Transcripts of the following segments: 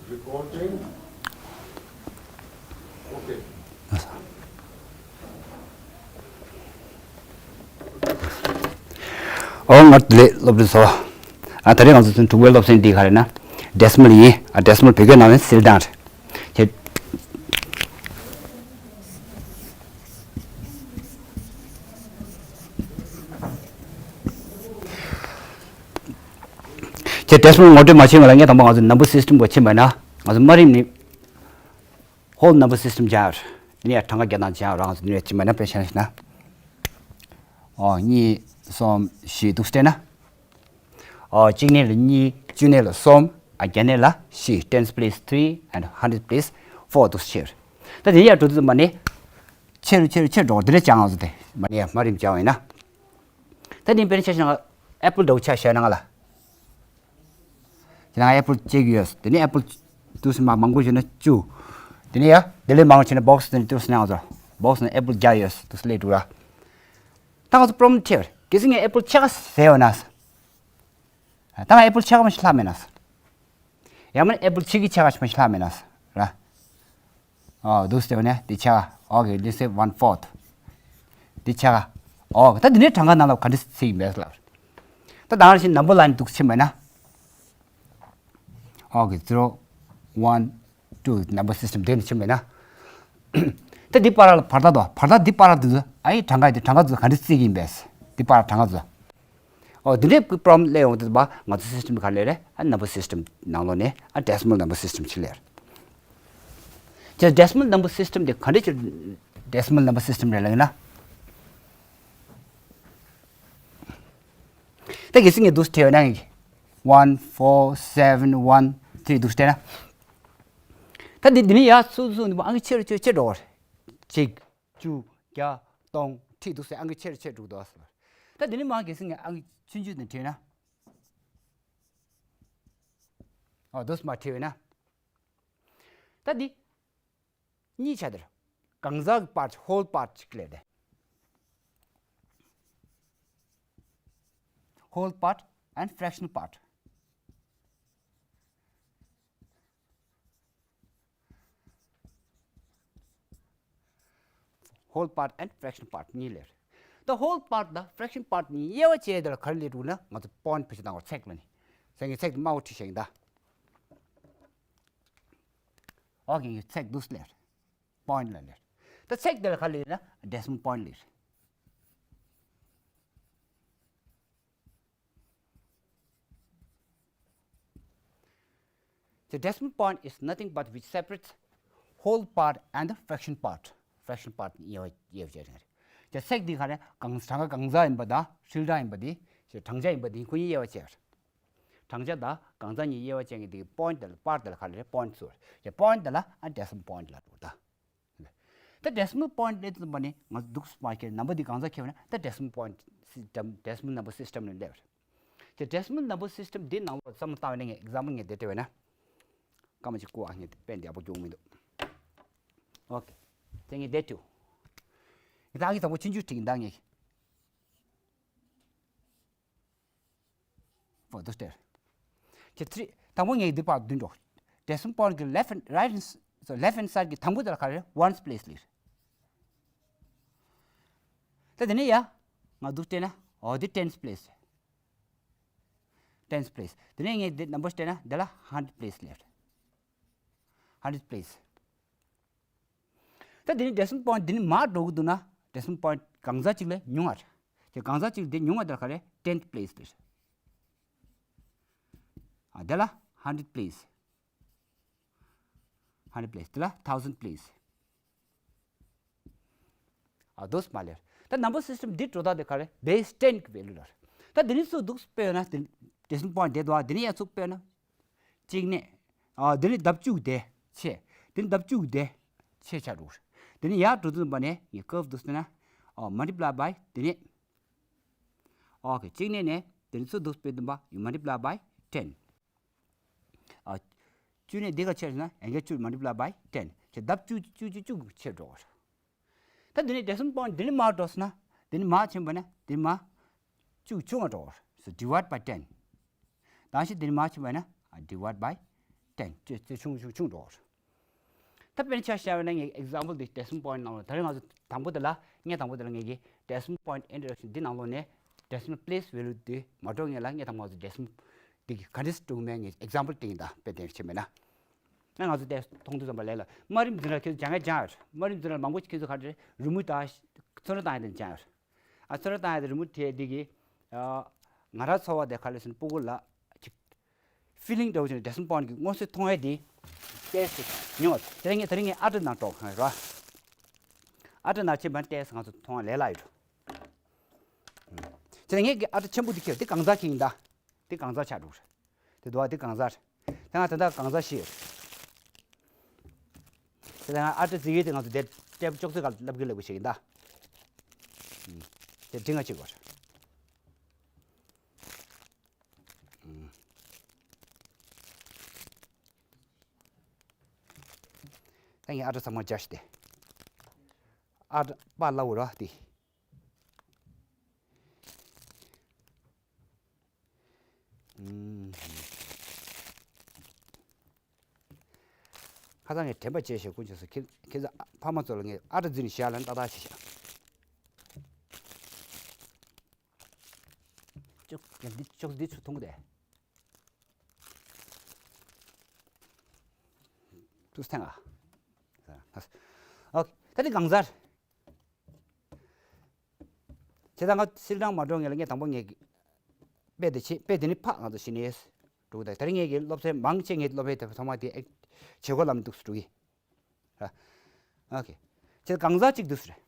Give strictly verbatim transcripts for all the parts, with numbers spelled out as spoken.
Recording. Okay. ཨོ་ང་ལས་སློབ་ཕྲུག་ཚོ། ཨ་ད་རེས་ང་ཚོ་ཚུན་དྲུག་པའི་སློབ་ཚན་འདི་ག་རེ་ན། decimal ཡིན། ཨ་decimal བོད་སྐད་ནང་ནས་སིལ་གྲངས་རེད། ཁྱེད་decimal ངོ་སྤྲོད་མ་བྱས་སྔོན་ལ་ངས་དང་པོ་ང་ཚོ་number system གོ་ཕྱིན་པ་ན། ང་ཚོ་དམའ་རིམ་ནི་whole number system སྦྱང་ཡོད། དེ་ནས་གྲངས་ཀ་བརྒྱ་དང་སྦྱང་ཡོད། ང་ཚོ་དེ་ནས་ཕྱིན་པ་ན་དཔེ་བཞག་ན། ཨོ་གཉིས་གསུམ་བཞི་འདུག་སྟེ་ན། ཨོ་གཅིག་ནས་ལ་གཉིས། བཅུ་ནས་ལ་གསུམ། ཨ་བརྒྱ་ནས་ལ་བཞི། ten place three and hundred place four འདུག་ཕྱིར། ད་དེ་ཡར་འགྲོ་དུས་མ་ནི་ཆེ་རུ་ཆེ་རུ་ཆེ་འགྲོ་དེ་འདྲ་སྦྱང་ང་ཚོ་དེ་མ་ནི་དམའ་རིམ་སྦྱང་བ་ཡིན་ན། ད་དེ་དཔེར་ན་ཆ་བཞག་ན་apple འདྲ་བོ་ཆ་བཞག་ན་ང་ལ། དེ་ནང་apple གཅིག་ཡོད། དེ་ནས་apple དུས་མ་མང་པོ་བྱས་ན་བཅུ། དེ་ནས་ཡ་དེ་ལས་མང་བྱས་ན་box དེ་ནས་དུས་ནས་ང་ཚོ་box ནས་apple བརྒྱ་ཡོད་དུས་སླེབས་འགྲོ་ར། ད་ང་ཚོ་problem འཕྲད་པར་གལ་སྲིད་ངས་apple ཕྱེད་ཀ་ཟས་ཡོད་ན། ད་ང་apple ཕྱེད་ཀ་མ་ཞིག་ལྷག་མེད་ན། ཡང་མིན་apple ཕྱེད་ཀའི་ཕྱེད་ཀ་ཞིག་མ་ཞིག་ལྷག་མེད་ན་ར། ཨོ་འདུག་སྟེ་ནས་དེ་ཕྱེད་ཀ okay let's say one fourth དེ་ཕྱེད་ཀ okay ད་འདི་ནས་གྲངས་ཀ་ནང་ལ་ག་འདྲ་ཚིག་ཡིན་པས་ལབ། ད་དང་རང་བཞིན་number line འདུག་ཕྱིན་པ་ན། okay zero one two number system དེ་ནས་ཕྱིན་པ་ན། ད་འདི་བར་ལ་བར་ཐག་དོ་བར་ཐག་འདི་བར་དུ་ཨ་ཡི་གྲངས་ཀ་དེ་གྲངས་ཀ་ཚོ་ག་འདྲ་ཚིག་ཡིན་པས་འདི་བར་གྲངས་ཀ་ཚོ། ཨོ་འདི་འདྲའི་problem སླེབས་ཡོང་དུས་པ་ང་ཚོ་system ག་ལས་རེད། ཨ་number system ནང་ལོགས་ནས་ཨ་decimal number system ཅིག་ལས་རེད། ཁྱེད་decimal number system དེ་ག་འདྲ་ཅིག decimal number system རེད་ལབ་ཡིན་ན། ད་གལ་སྲིད་ངས་འདུག་སེ་བྲིས་ཡོད་ན་ངས་one four seven one three འདུག་སེ་བྲིས་ན། ད་འདི་འདི་ནས་ཡར་སུ་སུ་འདི་པ་ཨང་ཀི་ཆེ་རུ་ཆེ་རུ་ཆེ་འགྲོ་བ་རེད། གཅིག་བཅུ། བརྒྱ། སྟོང་། ཁྲི་འདུག་སེ་ཨང་ཀི་ཆེ་རུ་ཆེ་རུ་འགྲོ་གི་འདུག་ཟེར། ད་འདི་ནས་མར་གལ་སྲིད་ངས་ཨང་ཀི་ཆུང་ཆུང་དེ་བྲིས་ན། ཨོ་འདུག་སེ་མར་བྲིས་ཡོད་ན། ད་འདི་གཉིས་ཆགས་འདིར། གང་ཟག་གི་part whole part ཅིག་ལས་ཏེ། whole part and fractional part whole part and fraction part གཉིས་ལས། ད་whole part དང་fraction part གཉིས་དབྱེ་བ་བྱས་དེ་ལ་ག་རེ་ལས་འགྲོ་ན་ང་ཚོ་point བེད་སྤྱོད་བཏང་བར་ཚེག་ལ་ནི། ཚེག་ངས་ཚེག་དེ་དམར་པོ་བྲིས་ཤིང་ད། ཨོ་ཁེ་ཚེག་འདུག་སེ་ལས། point ལ་ལས། ད་ཚེག་དེ་ལ་ག་རེ་ལས་ན་decimal point ལས། The decimal point is nothing but which separates whole part and the fraction part. fraction part དབྱེ་བ་དབྱེ་བ་བྱས་རེད། ད་ཚེག་འདི་ག་རེ་གང་གྲངས་ཀ་གང་ཟག་ཡིན་པ་དང་ཧྲིལ་གྲངས་ཡིན་པ་དེ་ཞེས་གྲངས་ཆ་ཡིན་པ་དེ་ཁོ་གཉིས་དབྱེ་བ་བྱས་རེད། གྲངས་ཆ་དང་གང་ཟག་གཉིས་དབྱེ་བ་བྱས་ངེས་དེ་point དེ་ལ་part དེ་ལ་ག་རེ་རེད། point ཟེར་རེད། point དེ་ལ་ཨ་decimal point ལ་འགྲོ་ད། ད་decimal point ལས་ཙམ་པ་ནི་ང་ཚོ་འདུག་སེ་མ་ཁྱེར་number འདི་གང་ཟག་ཁྱེར་བ་ན་ད་decimal point system decimal number system ནས་སླེབས་རེད། ད་decimal number system འདི་ནང་ལོགས་བསམ་བློ་བཏང་བ་ནས་ངས་example ངས་འདི་སྤྲད་པ་ན། སྐར་མ་གཅིག་བཀོད་ཨ་ངས་དཔེ་འདི་ཡག་པོ་རྒྱུག་མི་འདུག་ཨོ་ཁེ། དེ་ངས་འདི་བྲིས། ད་ཨ་ངས་དང་པོ་ཆུང་ཆུང་བྲིས་ཡིན་ད་ངས། ཕོ་དུ་སྟེར། ཁྱེད་ཚོས་དང་པོ་ངས་འདི་པར་བདུན་འགྲོ། decimal point གི་left and right and so left hand side གི་དང་པོ་དེ་ལ་ག་རེ་ones place ལས། ད་དེ་ནས་ཡ། ང་འདུག་སྟེར་ན་ཨོ་དེ་tens place། tens place དེ་ནས་ངས་འདི་number སྟེར་ན་འདི་ལ་hundred place ལས། hundred place ད་དེ་ནི་decimal point འདི་ནི་མར་འགྲོ་གི་འདུག་ན་decimal point གང་ཟག་གཅིག་ལས་ཉུང་བ་རེད། དེ་གང་ཟག་གཅིག་འདི་ཉུང་བ་དེར་ག་རེ་tenth place རེད། ཨ་དེ་ལ་hundred place། hundred place དེ་ལ་thousand place། ཨ་དོས་མ་ལེར། ད་number system འདི་འགྲོ་ད་དེ་ག་རེ་base ten གི་value རེད། ད་འདི་ནི་སུ་འདུག་སྤེལ་ན་དེ་decimal point དེ་འདུག་ཨ་འདི་ནི་ཡ་ཚུགས་སྤེལ་ན། གཅིག་ནས། ཨ་དེ་ནི་ལྡབ་བཅུ་དེ་ཆེ། དེ་ནི་ལྡབ་བཅུ་དེ་ཆེ་ཆགས་འགྲོ། དེ་ནི་ཡར་འགྲོ་དུས་པ་ནས་ངས་curve འདུག་ཟེར་ན། ཨ་multiply by དེ་ནི། ཨོ་ཁེ་གཅིག་ནས་ནས་དེ་ནི་ཚུར་འདུག་སྤེལ་དུས་པ་you multiply by ten། ཨ་བཅུ་ནས་འདི་ག་ཆེ་ཟེར་ན་ཡང་བསྐྱར་བཅུ་multiply by ten ཆེ་ལྡབ་བཅུ་བཅུ་བཅུ་བཅུ་ཆེ་འགྲོ། ད་འདི་ནི་decimal point འདི་ནི་མར་འགྲོ་ཟེར་ན་འདི་ནི་མར་ཕྱིན་པ་ན་འདི་ནི་མར་བཅུ་ཆུང་བ་འགྲོ། so divide by ten། ད་ཕྱིན་འདི་ནི་མར་ཕྱིན་པ་ན་divide by བརྟན་ཅེས་ཅེས་ཆུང་ཆུང་ཆུང་འགྲོ་བར། ད་དཔེར་ན་ཆ་བཞག་པ་ན་ངས་example འདི་decimal point ནང་ལ་ད་རེས་ང་ཚོ་དང་པོ་དེ་ལ་ངས་དང་པོ་དེ་ལ་ངས་decimal point introduction འདི་ནང་ལོགས་ནས་decimal place value འདི་མ་འགྲོ་ངེས་ལ་ངས་དང་པོ་ང་ཚོ་decimal འདི་གི་ག་འདྲས་སྒྲུང་མེད་ངས་example སྟེང་ད་དཔེ་དེ་བྱེད་མེད་ན། ང་ང་ཚོ་དེ་མཐོང་དུས་ཙམ་པ་ལས་ལ་དམའ་རིམ་འཛིན་གྲྭ་ཁྱེད་ཚོ་སྦྱང་ཡ་སྦྱང་ཡོད། དམའ་རིམ་འཛིན་གྲྭ་མང་པོ་ཁྱེད་ཚོ་ག་འདྲས་རི་མོ་དང་ཚོན་ར་བཏང་ཡ་དེ་སྦྱང་ཡོད། ཨ་ཚོན་ར་བཏང་ཡ་དེ་རི་མོ་དེ་འདི་གི་ང་རང་ཚོ་བ་དེ་ག་ལས་སོང་སྤུ་གུ་ལ་ཅིག་feeling འདྲ་བོ་ཅིག་ནས་decimal point གི་མངོན་གསལ་མཐོང་ཡ་དེ་ཏོག་ཙམ་ཉུང་བ། དེ་ངས་དེ་རིང་ངས་ཨ་ཏི་ནང་འགྲོ་གི་ཡོད་ར། ཨ་ཏི་ནང་ཕྱིན་པ་ཏོག་ཙམ་ང་ཚོ་མཐོང་བ་ལས་སླ་ཡོད། དེ་ངས་ཀྱི་ཨ་ཏི་ཆེན་པོ་འདི་ཁྱེར་དེ་གང་ཟག་གི་ཡིན་ད། དེ་གང་ཟག་ཆགས་འགྲོ་རེད། དེ་འདུག་བ་དེ་གང་ཟག་རེད། དེ་ང་ད་ལྟ་གང་ཟག་ཤེས་ཡོད། དེ་ང་ཨ་ཏི་ཟེར་ཡས་དེ་ང་ཚོ་དེ་ཊེབ་ཅོག་ཙེ་ག་ལབ་གི་ལབ་གི་བྱེད་ཀྱི་ཡིན་ད། དེ་འབྲི་ང་གཅིག་བར། ད་ངས་ཨ་ཏི་ཚང་མ་སྦྱར་ཤི་དེ། ཨ་ཏི་པ་ལ་འུ་ར་དེ། ཁ་སང་ངས་དྲན་པ་བརྗེད་ཞེས་ཀུན་བྱས་སོ། ཁྱེད་ཁྱེད་ཚོ་ཕ་མ་ཚོ་ལ་ངས་ཨ་ཏི་འཛིན་ཞལ་ལ་ཏག་ཏག་བྱེད་ཤག་ཅོག་འདི་ཅོག་འདི་ཚུར་མཐོང་གི་དེ། ཏུས་ཐེངས་ཨ། ཨོ་ད་དེ་གང་ཟག་བྱས་ཙང་ང་སིལ་ཀྲང་མ་འགྲོ་ངེས་ལ་ངས་དང་པོ་ངས་དཔེ་དེ་བྱེད་དཔེ་དེ་ནི་ཕག་ང་ཚོ་ཤི་ནས་འགྲོ་གི། ད་དེ་རིང་ངས་ཀྱི་སློབ་ཚན་མང་ཆེ་ངས་སློབ་དཔེ་དེ་ཚང་མ་དེ་ཨེ་བྱེད་སྒོ་ལམ་འདུག་སུ་འགྲོ་གི་ར། ཨོ་ཁེ། བྱས་གང་ཟག་གཅིག་འདུག་སུ་རེད།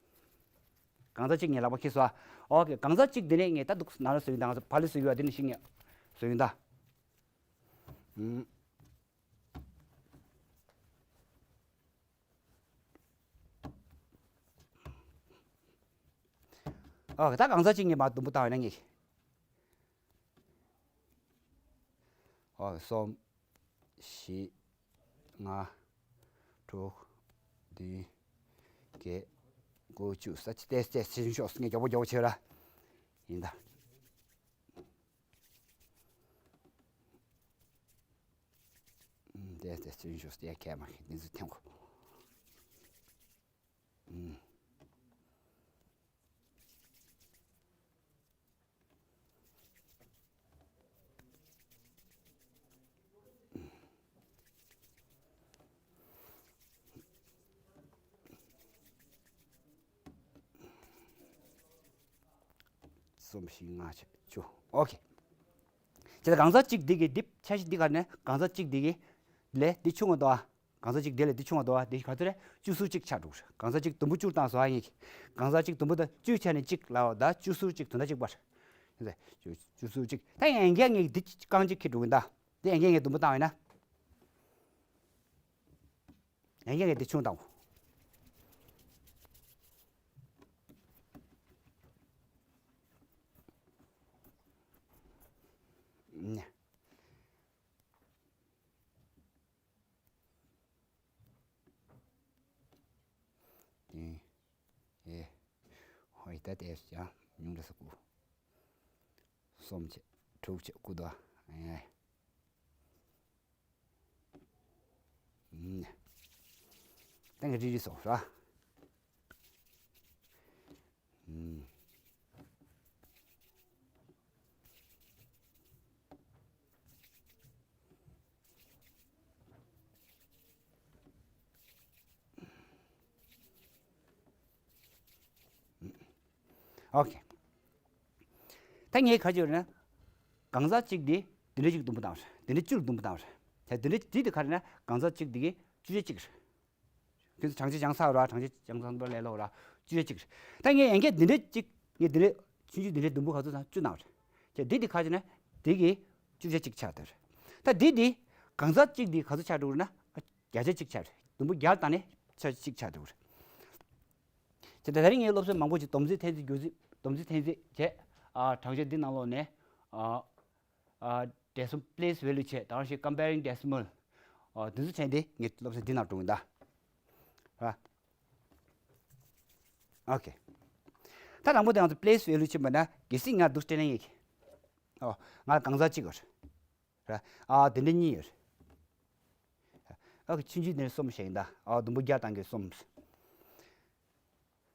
གང་ཟག་གཅིག་ངས་ལག་པ་འཁྱེར་སོང་ཨ། ཨོ་ཁེ། གང་ཟག་གཅིག་དེ་ནས་ངས་ད་འདུག་ནང་ལ་བཟོ་ཡིན་ད། ང་ཚོ་ཕ་ལི་བཟོ་གི་བ་དེ་ནི་ཤི་ངས་བཟོ་ཡིན་ད། ཨུམ། ཨོ་ད་གང་ཟག་གཅིག་ངས་མར་དུམ་བུ་བཏང་བས་ན་ངས། ཨོ་གསུམ། བཞི། ལྔ། དྲུག་བདུན། བརྒྱད། དགུ། བཅུ། ས་ཆ་ཏེས་ཏེས་ཕྱིན་ཤོག་ངས་མགྱོགས་པོ་མགྱོགས་པོ་བྱེད་ར། ཡིན་ད། ཨུམ། དེ་དེ་ཚུན་ཞུ་སྟེ་ཁས་མ་ཁས་དེ་ཚུ་ཐེངས་གོ། ཨུམ། གསུམ། བཞི། ལྔ། བཅུ། ཨོ་ཁེ། དེ་ལ་གང་ཟག་གཅིག་འདི་གི་འདི་འཆར་གཞི་འདི་ག་ནས་གང་ཟག་གཅིག་འདི་གི་ལས་འདི་ཆུང་བ་འདུག་ཨ། གང་ཟག་གཅིག་འདི་ལས་འདི་ཆུང་བ་འདུག་ཨ། འདི་ག་ཚོད་རེད། བཅུ་ཟུར་གཅིག་ཆགས་འགྲོ་གི་རེད། གང་ཟག་གཅིག་དུམ་བུ་བཅུར་བཏང་སོང་ཨ། ཡིན་གྱི། གང་ཟག་གཅིག་དུམ་བུ་དང་བཅུའི་ཆ་ནས་གཅིག་ལ་བ་ད་བཅུ་ཟུར་གཅིག་དོན་དག་གཅིག་པར། བཅུ་ཟུར་གཅིག་ད་ཡང་འགལ་ངས་འདི་རྐང་གཅིག་ཁྱེར་འགྲོ་གི་ཡིན་ད། འདི་ཡང་འགལ་ངས་དུམ་བུ་བཏང་བས་ན། ཡང་བསྐྱར་ངས་འདི་ཆུང་བཏང་གོ། ནས། ཨེ། ཧོ་ཡི་ད་དེ་ཡང་ཉུང་རེ་ས་དགུ། གསུམ་བྱས། དྲུག་བྱས། དགུ་དོ། ཨེ། ད་ངས་རི་རི་སོགས་ར། ཨོ་ཁེ། ད་ངས་ག་ཅིག་རེད་ན། གང་ཟག་གཅིག་འདི་འདི་འདྲ་གཅིག་དུམ་བུ་བཏང་རེད། འདི་འདྲ་བཅུ་ལ་དུམ་བུ་བཏང་རེད། ད་འདི་འདྲ་འདི་དེ་ག་རེད་ན་གང་ཟག་གཅིག་འདི་གི་བཅུ་ཆ་གཅིག་རེད། ཁྱོད་ཚོ་གྲངས་ཆ་སྦྱངས་ཚར་ར། གྲངས་ཆ་སྦྱངས་ཚར་པ་ལས་ལོག་ར། བཅུ་ཆ་གཅིག་རེད། ད་ངས་ཡང་བསྐྱར་འདི་འདྲ་གཅིག་ངས་འདི་འདྲ་ཆུང་ཆུང་འདི་འདྲ་དུམ་བུ་ག་ཚོད་དང་བཅུ་བཏང་རེད། ཁྱེད་འདི་འདི་ག་ཅིག་ན་འདི་གི་བཅུ་ཆ་གཅིག་ཆགས་དེ་རེད། ད་འདི་འདི་གང་ཟག་གཅིག་འདི་ག་ཚོད་ཆགས་འགྲོ་རེད་ན། བརྒྱ་ཆ་གཅིག་ཆགས་རེད། དུམ་བུ་བརྒྱ་བཏང་ནས་ཆ་གཅིག་ཆགས་འགྲོ་རེད། དེ་ད་རིང་ངའི་སློབ་ཚན་མང་པོ་ཅིག་སྡོམ་རྩིས་འཐེན་རྩིས་བསྒྱུར་རྩིས་སྡོམ་རྩིས་འཐེན་རྩིས་བྱས། ཨ་གྲངས་ཆ་འདི་ནང་ལོགས་ནས་ཨ་ཨ་decimal place value བྱས། ད་ག་ནང་བཞིན་comparing decimal ཨ་འདི་ཚོ་བྱས་ཏེ་ངའི་སློབ་ཚན་འདི་ནང་འགྲོ་གི་ཡིན་ད། ར། ཨོ་ཁེ། ད་དང་པོ་དེ་ང་ཚོ་place value ཕྱིན་པ་ན་གལ་སྲིད་ང་འདུག་སྤྲད་ན་ཡིན་གྱི། ཨོ་ང་གང་ཟག་གཅིག་ཡོད་རེད། ར། ཨ་དེ་འདྲ་གཉིས་ཡོད་རེད། ཨོ་ཁེ། ཆུང་ཆུང་དེ་ནས་གསུམ་བཞག་ཡིན་ད། ཨོ་དུམ་བུ་བརྒྱ་བཏང་གི་གསུམ།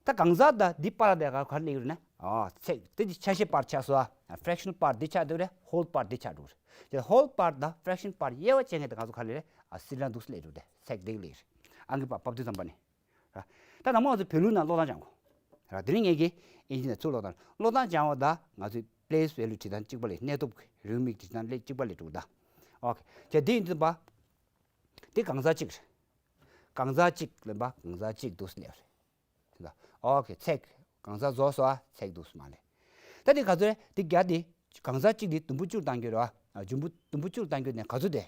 ད་གང་ཟག་དང་འདི་བར་དེ་ག་ག་རེ་སླེབས་ཡོད་རེད་ན། ཨོ་ཚེག་དེ་ཆ་ཤས་བར་ཆགས་སོ། ཨ་fraction part འདི་ཆགས་འགྲོ་རེད། whole part འདི་ཆགས་འགྲོ་རེད། དེ་whole part དང་fraction part དབྱེ་བ་ཕྱེ་མཁན་དེ་ག་ཚོད་ག་རེ་རེད། ཨ་སིལ་གྲངས་འདུག་སེ་སླེབས་འགྲོ་རེད། ཚེག་འདི་སླེབས་རེད། ཨང་ཀི་པ་ཕབ་དུས་ཙམ་པ་ནི། ར། ད་ནང་མ་ང་ཚོ་བོད་ལུགས་ནང་ཀློག་སྟངས་སྦྱང་དགོས། ར། དེ་ནི་ངེད་ཀྱིས་ཨིན་ཇི་ནས་ཚུར་ཀློག་སྟངས། ཀློག་སྟངས་སྦྱང་བ་དང་ང་ཚོའི་place value བྲིས་སྟངས་གཅིག་པ་ལས། གནས་ཐོབ་རེའུ་མིག་བྲིས་སྟངས་ལས་གཅིག་པ་ལས་འགྲོ་གི་ད། ཨོ་ཁེ། བྱས་དེ་ཡིན་དུས་པ། དེ་གང་ཟག་གཅིག་རེད། གང་ཟག་གཅིག་ལབ་པ་གང་ཟག་གཅིག་འདུག་སེ་སླེབས་རེད། ཨོ་ཁེ། ཚེག་གང་ཟག་རྫོགས་སོ། ཨ་ཚེག་འདུག་སེ་མ་སླེབས། ད་དེ་ག་ཚོད་རེད། དེ་བརྒྱ་དེ། གང་ཟག་གཅིག་དེ་དུམ་བུ་བཅུར་བཏང་རྒྱུ་རེད་བ། ཨ་དུམ་བུ་དུམ་བུ་བཅུར་བཏང་རྒྱུ་ནས་ག་ཚོད་དེ།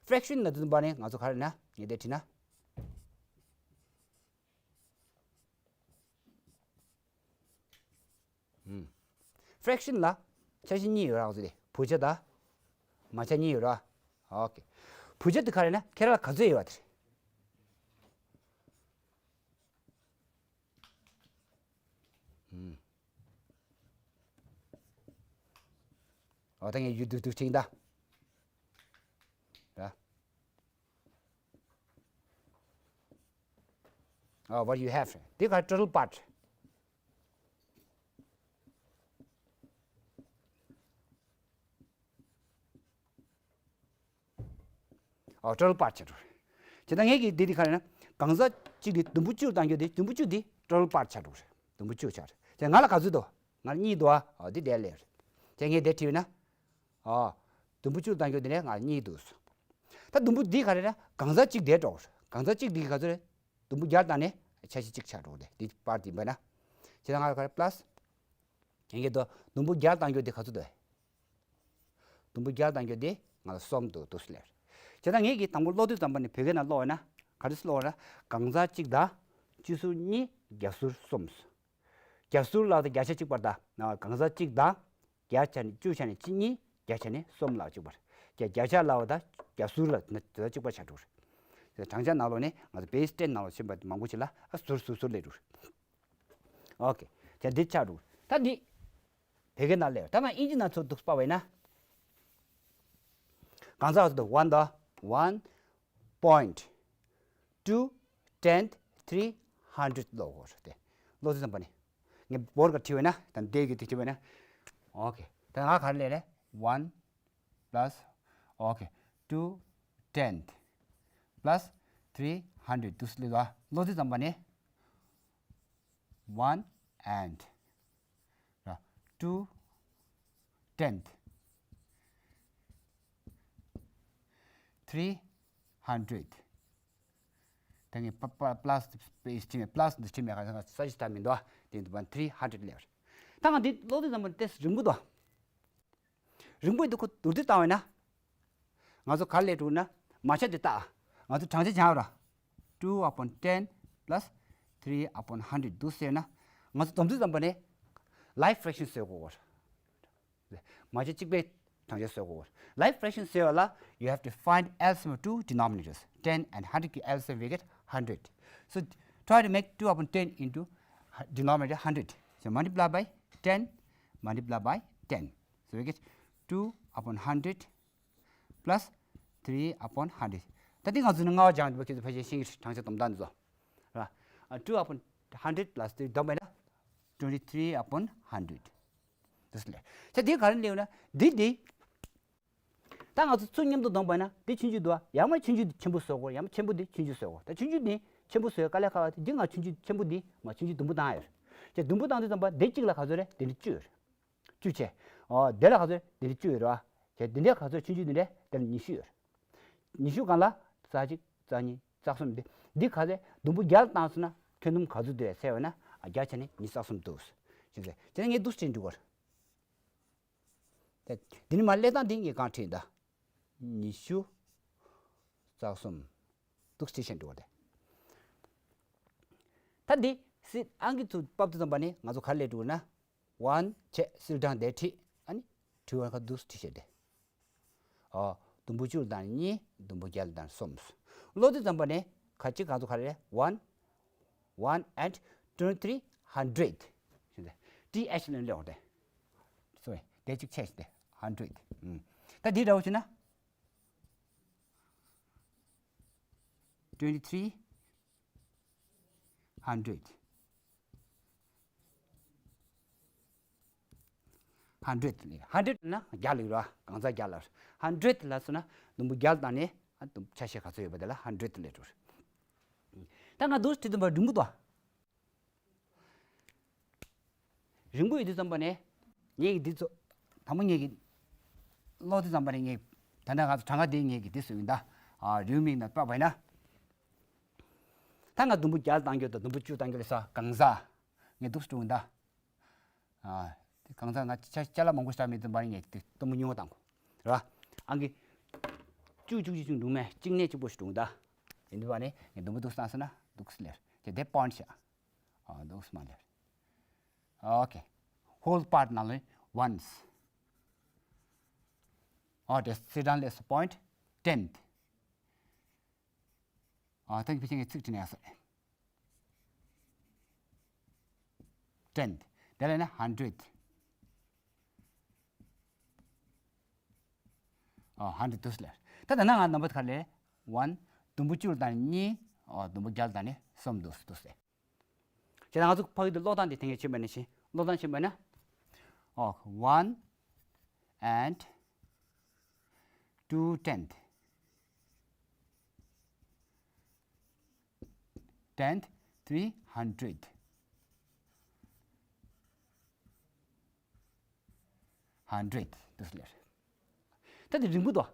fraction ལབ་དུས་ཙམ་པ་ནས་ང་ཚོ་ག་རེ་ན་ངས་དེ་བྲིས་ན། ཧུམ། fraction ལ་ཆ་ཤས་གཉིས་ཡོད་ར། ང་ཚོ་དེ་བུ་ཆ་དང་མ་ཆ་གཉིས་ཡོད་ར། ཨོ་ཁེ། བུ་ཆ་དེ་ག་རེ་ན་ཁྱེད་རང་ལ་ག་ཚོད་ཡོད་པ་དེ་རེད། ཧུམ། ཨོ་ད་ངས་ཡུལ་དུ་དུ་ཁྲིད་ད། ར། ཨ། what you have. དེ་ག་total part. ཨ། total part ཆགས་འགྲོ་རེད། བྱས་ད་ངས་ཀྱི་འདི་འདི་ག་རེ་ན། གང་ཟག་གཅིག་དེ་དུམ་བུ་བཅུར་བཏང་རྒྱུ་དེ་དུམ་བུ་བཅུ་དེ་total part ཆགས་འགྲོ་རེད། དུམ་བུ་བཅུ་ཆགས་རེད། བྱས་ང་ལ་ག་ཚོད་འདུག་ང་ལ་གཉིས་འདུག་ཨ། ཨོ་འདི་འདྲ་ལས་རེད། བྱས་ངས་འདི་བྲིས་ན། ཨ། དུམ་བུ་བཅུར་བཏང་རྒྱུ་དེ་ནས་ང་ལ་གཉིས་འདུག་ད་དུམ་བུ་འདི་ག་རེ་ན་གང་ཟག་གཅིག་དེ་འགྲོ་རེད། གང་ཟག་གཅིག་འདི་ག་ཚོད་རེད། དུམ་བུ་བརྒྱ་བཏང་ནས་ཆ་ཤས་གཅིག་ཆགས་འགྲོ་རེད། འདི་པར་འདི་འབད་ན། བྱས་ད་ང་ལ་ག་རེ་plus། ངེད་ཀྱི་དོ་དུམ་བུ་བརྒྱ་བཏང་རྒྱུ་དེ་ག་ཚོད་འདུག་དུམ་བུ་བརྒྱ་བཏང་རྒྱུ་དེ་ང་ལ་གསུམ་འདུག་འདུག་སེ་ལབ། བྱས་ད་ངེད་ཀྱིས་དང་པོ་ཀློག་དུས་ཙམ་པ་ནས་བོད་སྐད་ནང་ཀློག་པ་ན་ག་རེ་ཀློག་པ་ན། གང་ཟག་གཅིག་དང་བཅུ་ཟུར་གཉིས། བརྒྱ་ཟུར་གསུམ། བརྒྱ་ཟུར་ལ་དང་བརྒྱ་ཆ་གཅིག་པར་དང་། གང་ཟག་གཅིག་དང་བརྒྱ་ཆ་ནས་བཅུ་ཆ་ནས་གཅིག་གཉིས། བརྒྱ་ཆ་ནས་གསུམ་ལ་གཅིག་པར། བརྒྱ་བརྒྱ་ཆ་ལ་བ་དང་བརྒྱ་ཟུར་ལ་དེ་དང་གཅིག་པར་ཆགས་འགྲོ་རེད། བགྲང་བྱ་ནང་ལོགས་ནས་ང་ཚོ་base ten ནང་ལོགས་ཕྱིན་པ་མང་པོ་ཞིག་ལ་ཨ་ཟུར་ཟུར་ཟུར་སླེབས་འགྲོ་རེད། ཨོ་ཁེ། བྱས་འདི་ཆགས་འགྲོ། ད་འདི་བོད་སྐད་ནང་སླེབས། ད་ང་ཨིན་ཇི་ནང་ཚུར་འདུག་པ་བས་ན། གང་ཟག་ཚོ་འདུག one དང་one point two ten three hundred ཀློག་དགོས་རེད་དེ། ཀློག་དུས་ཙམ་པ་ནི། ངས་བོར་ག་བྲིས་པ་ན་དང་འདས་ཀྱི་དེ་བྲིས་པ་ན། ཨོ་ཁེ། ད་ང་ག་རེ་ལས་རེད། one plus ཨོ་ཁེ། two ten plus three hundred འདུག་སེ་ལབ་ཀློག་དུས་ཙམ་པ་ནི། one and ར། two ten three hundred ད་ངས་པ་པ་plus དེ་སྤེས་ཁྲིམས་plus འདི་ཁྲིམས་ཡག་ག་ས་ཞིག་ད་མི་འདུག་དེ་འདུག་པ་three hundred ལས། ད་ང་འདི་ཀློག་དུས་ཙམ་པ་ཏེས་རིང་པོ་འདུག་རིང་པོ་འདུག་ཁོ་མདོར་བསྡུས་བཏང་བས་ན། ང་ཚོ་ག་རེ་ལས་འགྲོ་ན་མ་ཆ་དེ་བཏགས། ང་ཚོ་བགྲང་བྱ་སྦྱང་ར། two upon ten plus three upon hundred འདུག་ཟེར་ན། ང་ཚོ་སྡོམ་དུས་ཙམ་པ་ནས་like fraction བཟོ་དགོས། མ་ཆ་གཅིག་པའི་བགྲང་བྱ་བཟོ་དགོས། Like fraction ཟེར་བ་ལ། You have to find L C M of two denominators, ten and hundred གི་L C M we get hundred. So try to make two upon ten into denominator hundred. So multiply by ten, multiply by ten. So we get two upon hundred plus three upon hundred. ད་འདི་ང་ཚོ་ནི་ལྔ་པ་སྦྱང་འདུག་པ། ཁྱེད་ཚོ་ཕལ་ཆེར་ཤེས་ཀྱི་རེད། བགྲང་བྱ་སྡོམ་སྟངས་འདི་ཚོ། ར། two upon hundred plus three བསྡོམས་པས་ན་twenty three upon hundred འདུག་སེ་ལབ། ད་འདི་ག་རེ་ལབ་ན་འདི་འདི། ད་ང་ཚོ་ཚུར་མཉམ་དུ་བསྡོམས་པ་ན་འདི་ཆུང་ཆུང་འདུག་ཨ། ཡང་མ་ཆུང་ཆུང་འདི་ཆེན་པོ་བཟོ་དགོས། ཡང་མ་ཆེན་པོ་འདི་ཆུང་ཆུང་བཟོ་དགོས། ད་ཆུང་ཆུང་འདི་ཆེན་པོ་བཟོ་ཡ་དཀའ་ལས་ཁག་པ་དེ་འདི་ང་ཆུང་ཆུང་ཆེན་པོ་འདི་མ་ཆུང་ཆུང་དུམ་བུ་བཏང་ཡོད་རེད། ཀྱེ་དུམ་བུ་བཏང་དུས་ཙམ་པ་འདི་གཅིག་ལ་ག་ཚོད་རེད། འདི་འདྲ་བཅུ་ཡོད་རེད། བཅུ་བྱས། ཨོ་འདི་ལ་ག་ཚོད་རེད། འདི་འདྲ་བཅུ་ཡོད་རེད་བ། ཀྱེ་འདི་འདྲ་ག་ཚོད་ཆུང་ཆུང་འདི་འདྲ་འདི་ལ་ཉི་ཤུ་ཡོད་རེད། ཉི་ཤུ་སྒང་ལ་རྩ་གཅིག་རྩ་གཉིས་རྩ་གསུམ་འདི་འདི་ག་ཚོད་དུམ་བུ་བརྒྱ་ལ་བཏང་སོང་ན་ཁྱོན་དུམ་ག་ཚོད་འདུག་ཟེར་བ་ན་ཨ་བརྒྱ་ཆ་ནས་ཉི་ཤུ་རྩ་གསུམ་འདུག་ཟེར་བྱས་ཙང་ངས་འདུག་སེ་བྲིས་འགྲོ་གི་རེད། དེ་འདི་ནི་མ་ཀླད་སྟངས་འདི་ངས་གང་བྲིས་ད། ཉི་ཤུ་རྩ་གསུམ། འདུག་སེ་བྲིས་ཤེས་འགྲོ་བ་དེ། ད་འདི་སི་ཨང་ཀི་ཚུར་ཕབ་དུས་ཙམ་པ་ནི་ང་ཚོ་ག་རེ་ལས་འགྲོ་ན། one བྱས་སིལ་གྲངས་དེ་བྲིས། ཨ་ནི་བྲིས་པ་ཁ་འདུག་སེ་བྲིས་ཤེས་དེ། ཨོ། དུམ་བུ་བཅུ་ལ་བཏང་གཉིས། དུམ་བུ་བརྒྱ་ལ་བཏང་གསུམ། ཀློག་དུས་ཙམ་པ་ནས་ཁ་ཅིག་གང་དུ་ག་རེ་རེད། one, one and twenty three hundred ཞེས་ཏེ། ཏི་ཨེཆ་ལ་ལེགས་ཏེ། སོ་རི། དེ་གཅིག་ཆད་ཞེས་ཏེ། hundred ཨུམ། ད་འདི་འདྲ་བོ་བྱས་ན། twenty three hundred. hundred ལས། hundred ན་བརྒྱ་ལས་ར། གང་ཟག་བརྒྱ་ལ། hundred ལ་སོང་ན་དུམ་བུ་བརྒྱ་ལ་བཏང་ནས་ཨ་དུམ་ཆ་ཤས་ག་ཚོད་ཡོད་པ་དེ་ལ་hundred ལས་འགྲོ། ད་ང་འདུག་སེ་བྲིས་དུམ་པ་རིང་པོ་འདུག་རིང་པོ་ཡོད་དུས་ཙམ་པ་ནས་ངེད་ཀྱི་འདི་ཚོ་དང་པོ་ངེད་ཀྱི་ཀློག་དུས་ཙམ་པ་ནས་ངེད་ད་ནང་ང་ཚོ་གྲངས་ཀ་འདི་ངེད་ཀྱི་འདི་བཟོས་ཡིན་ད། ཨ་རེའུ་མིག་ནང་དཔག་པ་ཡིན་ན། ད་ང་དུམ་བུ་བརྒྱ་བཏང་རྒྱུ་དང་དུམ་བུ་བཅུ་བཏང་རྒྱུ་ལས་ས་གང་ཟག་ངས་འདུག་སེ་བྲིས་ཡིན་ད། ཨ་དེ་གང་ཟག་ང་ཅ་ཅ་ལག་མང་པོ་ཞིག་མེད་དུས་ཙམ་པ་ནས་ངས་དེ་དུམ་བུ་ཉུང་བ་བཏང་གོ་ར། ཨང་ཀི་བཅུ་བཅུ་གཅིག་བཅུ་འདུག་མེད་གཅིག་ནས་གཅིག་པོ་ཞིག་འདུག་ད། ཡིན་དུས་པ་ནས་ངས་དུམ་བུ་འདུག་སེ་བཏང་སོང་ན་འདུག་སེ་ལེར་དེ་དེ་པོ་ཡིན་ཊི་བྱ། ཨ་འདུག་སེ་མ་ལེར། ཨོ་ཁེ། ཧོལ་པར་ཊི་ནང་ལ་ནི་ཝན་སི། ཨོ་དེ་སི་ཌན་ལེ་སི་པོ་ཡིན་ཊི་ཊེན་ཐི། ཨ་ད་ཕལ་ཆེར་ངས་ཚིག་བྲིས་ནས་ཡག་ས་རེད། ཊེན་ཐི། དེ་ལ་ནི་ཧན་ཌེ་རེད། ཨ་ཧན་ཌེ་རེད་འདུག་སེ་ལེར། ད་ད་ནང་ང་ནམ་བར་ག་ལེར། ཝན། དུམ་བུ་བཅུ་ལ་བཏང་ནས་གཉིས། ཨ་དུམ་བུ་བརྒྱ་ལ་བཏང་ནས་གསུམ་འདུག་སེ་འདུག་སེ། བྱས་ཙང་ང་ཚོ་ཕ་གི་དེ་ཀློག་སྟངས་དེ་དེ་སྔ་ཕྱིན་པ་ནས་བྱས། ཀློག་སྟངས་ཕྱིན་པ་ན། ཨོ། one and two tenth, tenth, three hundred, hundred འདུག་སེ་ལེར། ད་དེ་རིང་པོ་འདུག་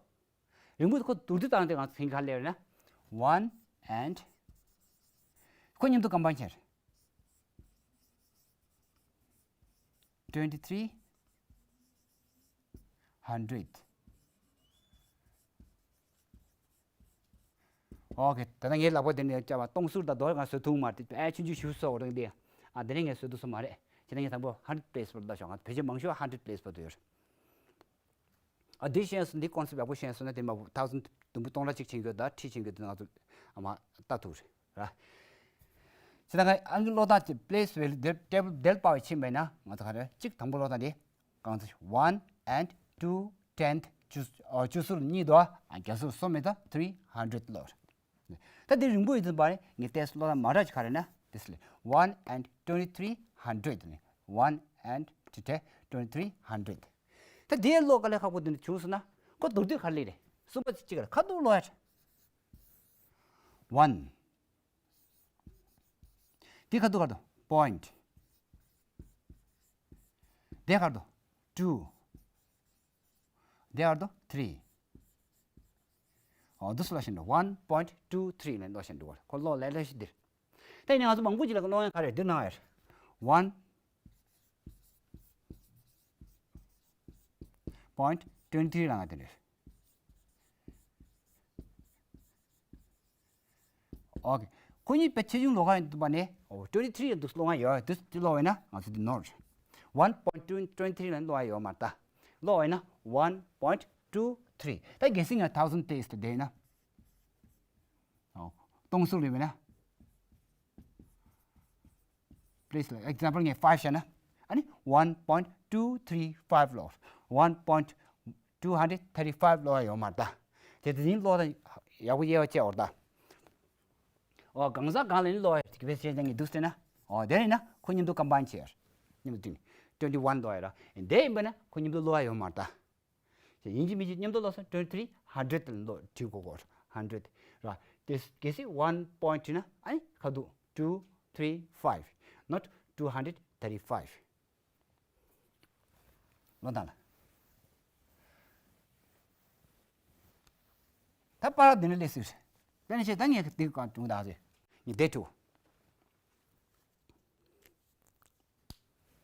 རིང་པོ་ཁོ་བསྡུར་དུས་ཙང་དེ་གང་ཚེ་ག་ལེར་ན། one and ཁོ་མཉམ་དུ་ཀམ་བཱའིན་བྱས། twenty three hundred. ཨོ་ཁེ། ད་ལྟ་ངའི་ལག་པ་དེ་ནས་བཅའ་བ་སྟོང་ཟུར་དང་རྡོ་ང་བཟོ་ཐུབ་མ་རེད། ཨ་ཆུང་ཆུང་ཞིག་བཟོ་འོ་རང་དེ། ཨ་དེ་ནས་ངས་བཟོ་ཐུབ་སོང་མ་རེད། བྱས་ན་ངས་དང་པོ་hundred place བར་ལྟ་ཤོག་ང་བོད་ཆས་མང་ཤོས་hundred place བར་དུ་ཡོད་རེད། ཨ་འདི་ཤེས་སོང་། འདི་ཀོན་སེབ་ཡག་པོ་ཤེས་སོང་ན་དེ་མ་ཐའོ་སན་དུམ་བུ་སྟོང་ཕྲག་གཅིག་ཕྱིན་གྱི་ཡོད་ད་ཁྲི་ཕྱིན་གྱི་ཡོད་དེ་ང་ཚོ་ཨ་མ་ལྟ་ཐུབ་རེད་ར། བྱས་ཙང་ཨང་ཀི་ཀློག་སྟངས་ཀྱི་པི་ལེ་སི་ཝེ་ལ་དེ་ཊེ་བལ་དེ་ལ་དཔག་པའི་ཕྱིན་པས་ན་ང་ཚོ་ག་རེ་གཅིག་དང་པོ་ཀློག་སྟངས་དེ་གང་ཚེ་one and two tenth བཅུ་ཨ་བཅུ་ཟུར་གཉིས་དང་བརྒྱ་ཟུར་གསུམ་མེད་ད་three hundred ཀློག་རེད། ད་འདི་རིང་པོ་ཡིན་ཙམ་པ་ནི་ངས་ཏེས་ཀློག་སྟངས་མ་འདྲ་ཅིག་ག་རེ་ན་this one and twenty three hundred ནི་one and twenty three hundred། ད་འདི་ཀློག་དཀའ་ལས་ཁག་པོ་འདི་འདྲ་བྱུང་སོང་ན་ཁོ་མདོར་བསྡུས་ག་རེ་ལས་རེད། གསུམ་པ་ཅིག་ག་རེ་ཁ་ཐུག་ཀློག་ཡ་རེད། One། འདི་ཁ་ཐུག་ག་རེ་འདུག point། འདི་ག་རེ་འདུག two། འདི་ག་རེ་འདུག three། ཨོ་འདུག་སེ་ཀློག་བཞིན་འགྲོ། one point two three ལ་ཀློག་བཞིན་འགྲོ་བར་ཁོ་ཀློག་ལེ་ལེ་ཞིག་འདིར། ད་ཡིན་ནའི་ང་ཚོ་མང་པོ་ཅིག་ལ་ཀློག་ཡ་ག་རེ་འདིར་སྣང་ཡ་རེད། one point twenty three ལ་ང་དེ་རེད། ཨོ་ཁེ། ཁོ་གཉིས་དཔེ་ཆེ་ཆུང་ཀློག་ག་ཡིན་འདུག་པ་ནས། ཨོ་twenty three ཡང་འདུག་ཀློག་ཡ་ཡོད། དེ་དེ་ཀློག་བས་ན་ང་ཚོ་འདི་ནོར། one point two twenty three ལ་ཀློག་ཡ་ཡོད་མ་རེད་ད། ཀློག་བས་ན་one point two three། ད་གལ་སྲིད་ང་thousand days དེ་བསྡད་ན། ཨོ་སྟོང་ཟུར་རེད་བས་ན། Please example ངས་five བྱས་ན། ཨ་ནི་one point two three five ཀློག one point two hundred thirty five ཀློག་ཡ་ཡོད་མ་རེད་ད། དེ་དེ་ནི་ཀློག་ད་ཡག་པོ་དབྱེ་བ་ཕྱེ་བར་ད། ཨོ་གང་ཟག་གང་ལ་ནི་ཀློག་ཡ་དེ་བས་བྱས་ནས་ངས་འདུག་ཟེར་ན། ཨོ་དེ་ཡིན་ན་ཁོ་མཉམ་དུ་ཀམ་བཱའིན་བྱས་ཡ། མཉམ་དུ་བསྟུན་ནས་twenty one ཀློག་ཡ་ར། དེ་ཡིན་པ་ན་ཁོ་མཉམ་དུ་ཀློག་ཡ་ཡོད་མ་རེད་ད། ཡིན་གཅིག་མིན་གཅིག་མཉམ་དུ་ཀློག་སོང་twenty three hundred ལ་ཀློག་བྲིས་དགོས་གོ hundred ར། དེ་གལ་སྲིད་one point བྲིས་ན་ཨ་ནི་ཁ་ཐུག two three five, not two hundred thirty five ཀློག་སྟངས་ལ། ད་པར་འདི་ནས་སླེབས་ཟེར། དཔེར་ན་ཆེ་ད་ངས་འདི་གང་བྱུང་ད་ཟེར། ངས་བསྡད་ཐུབ།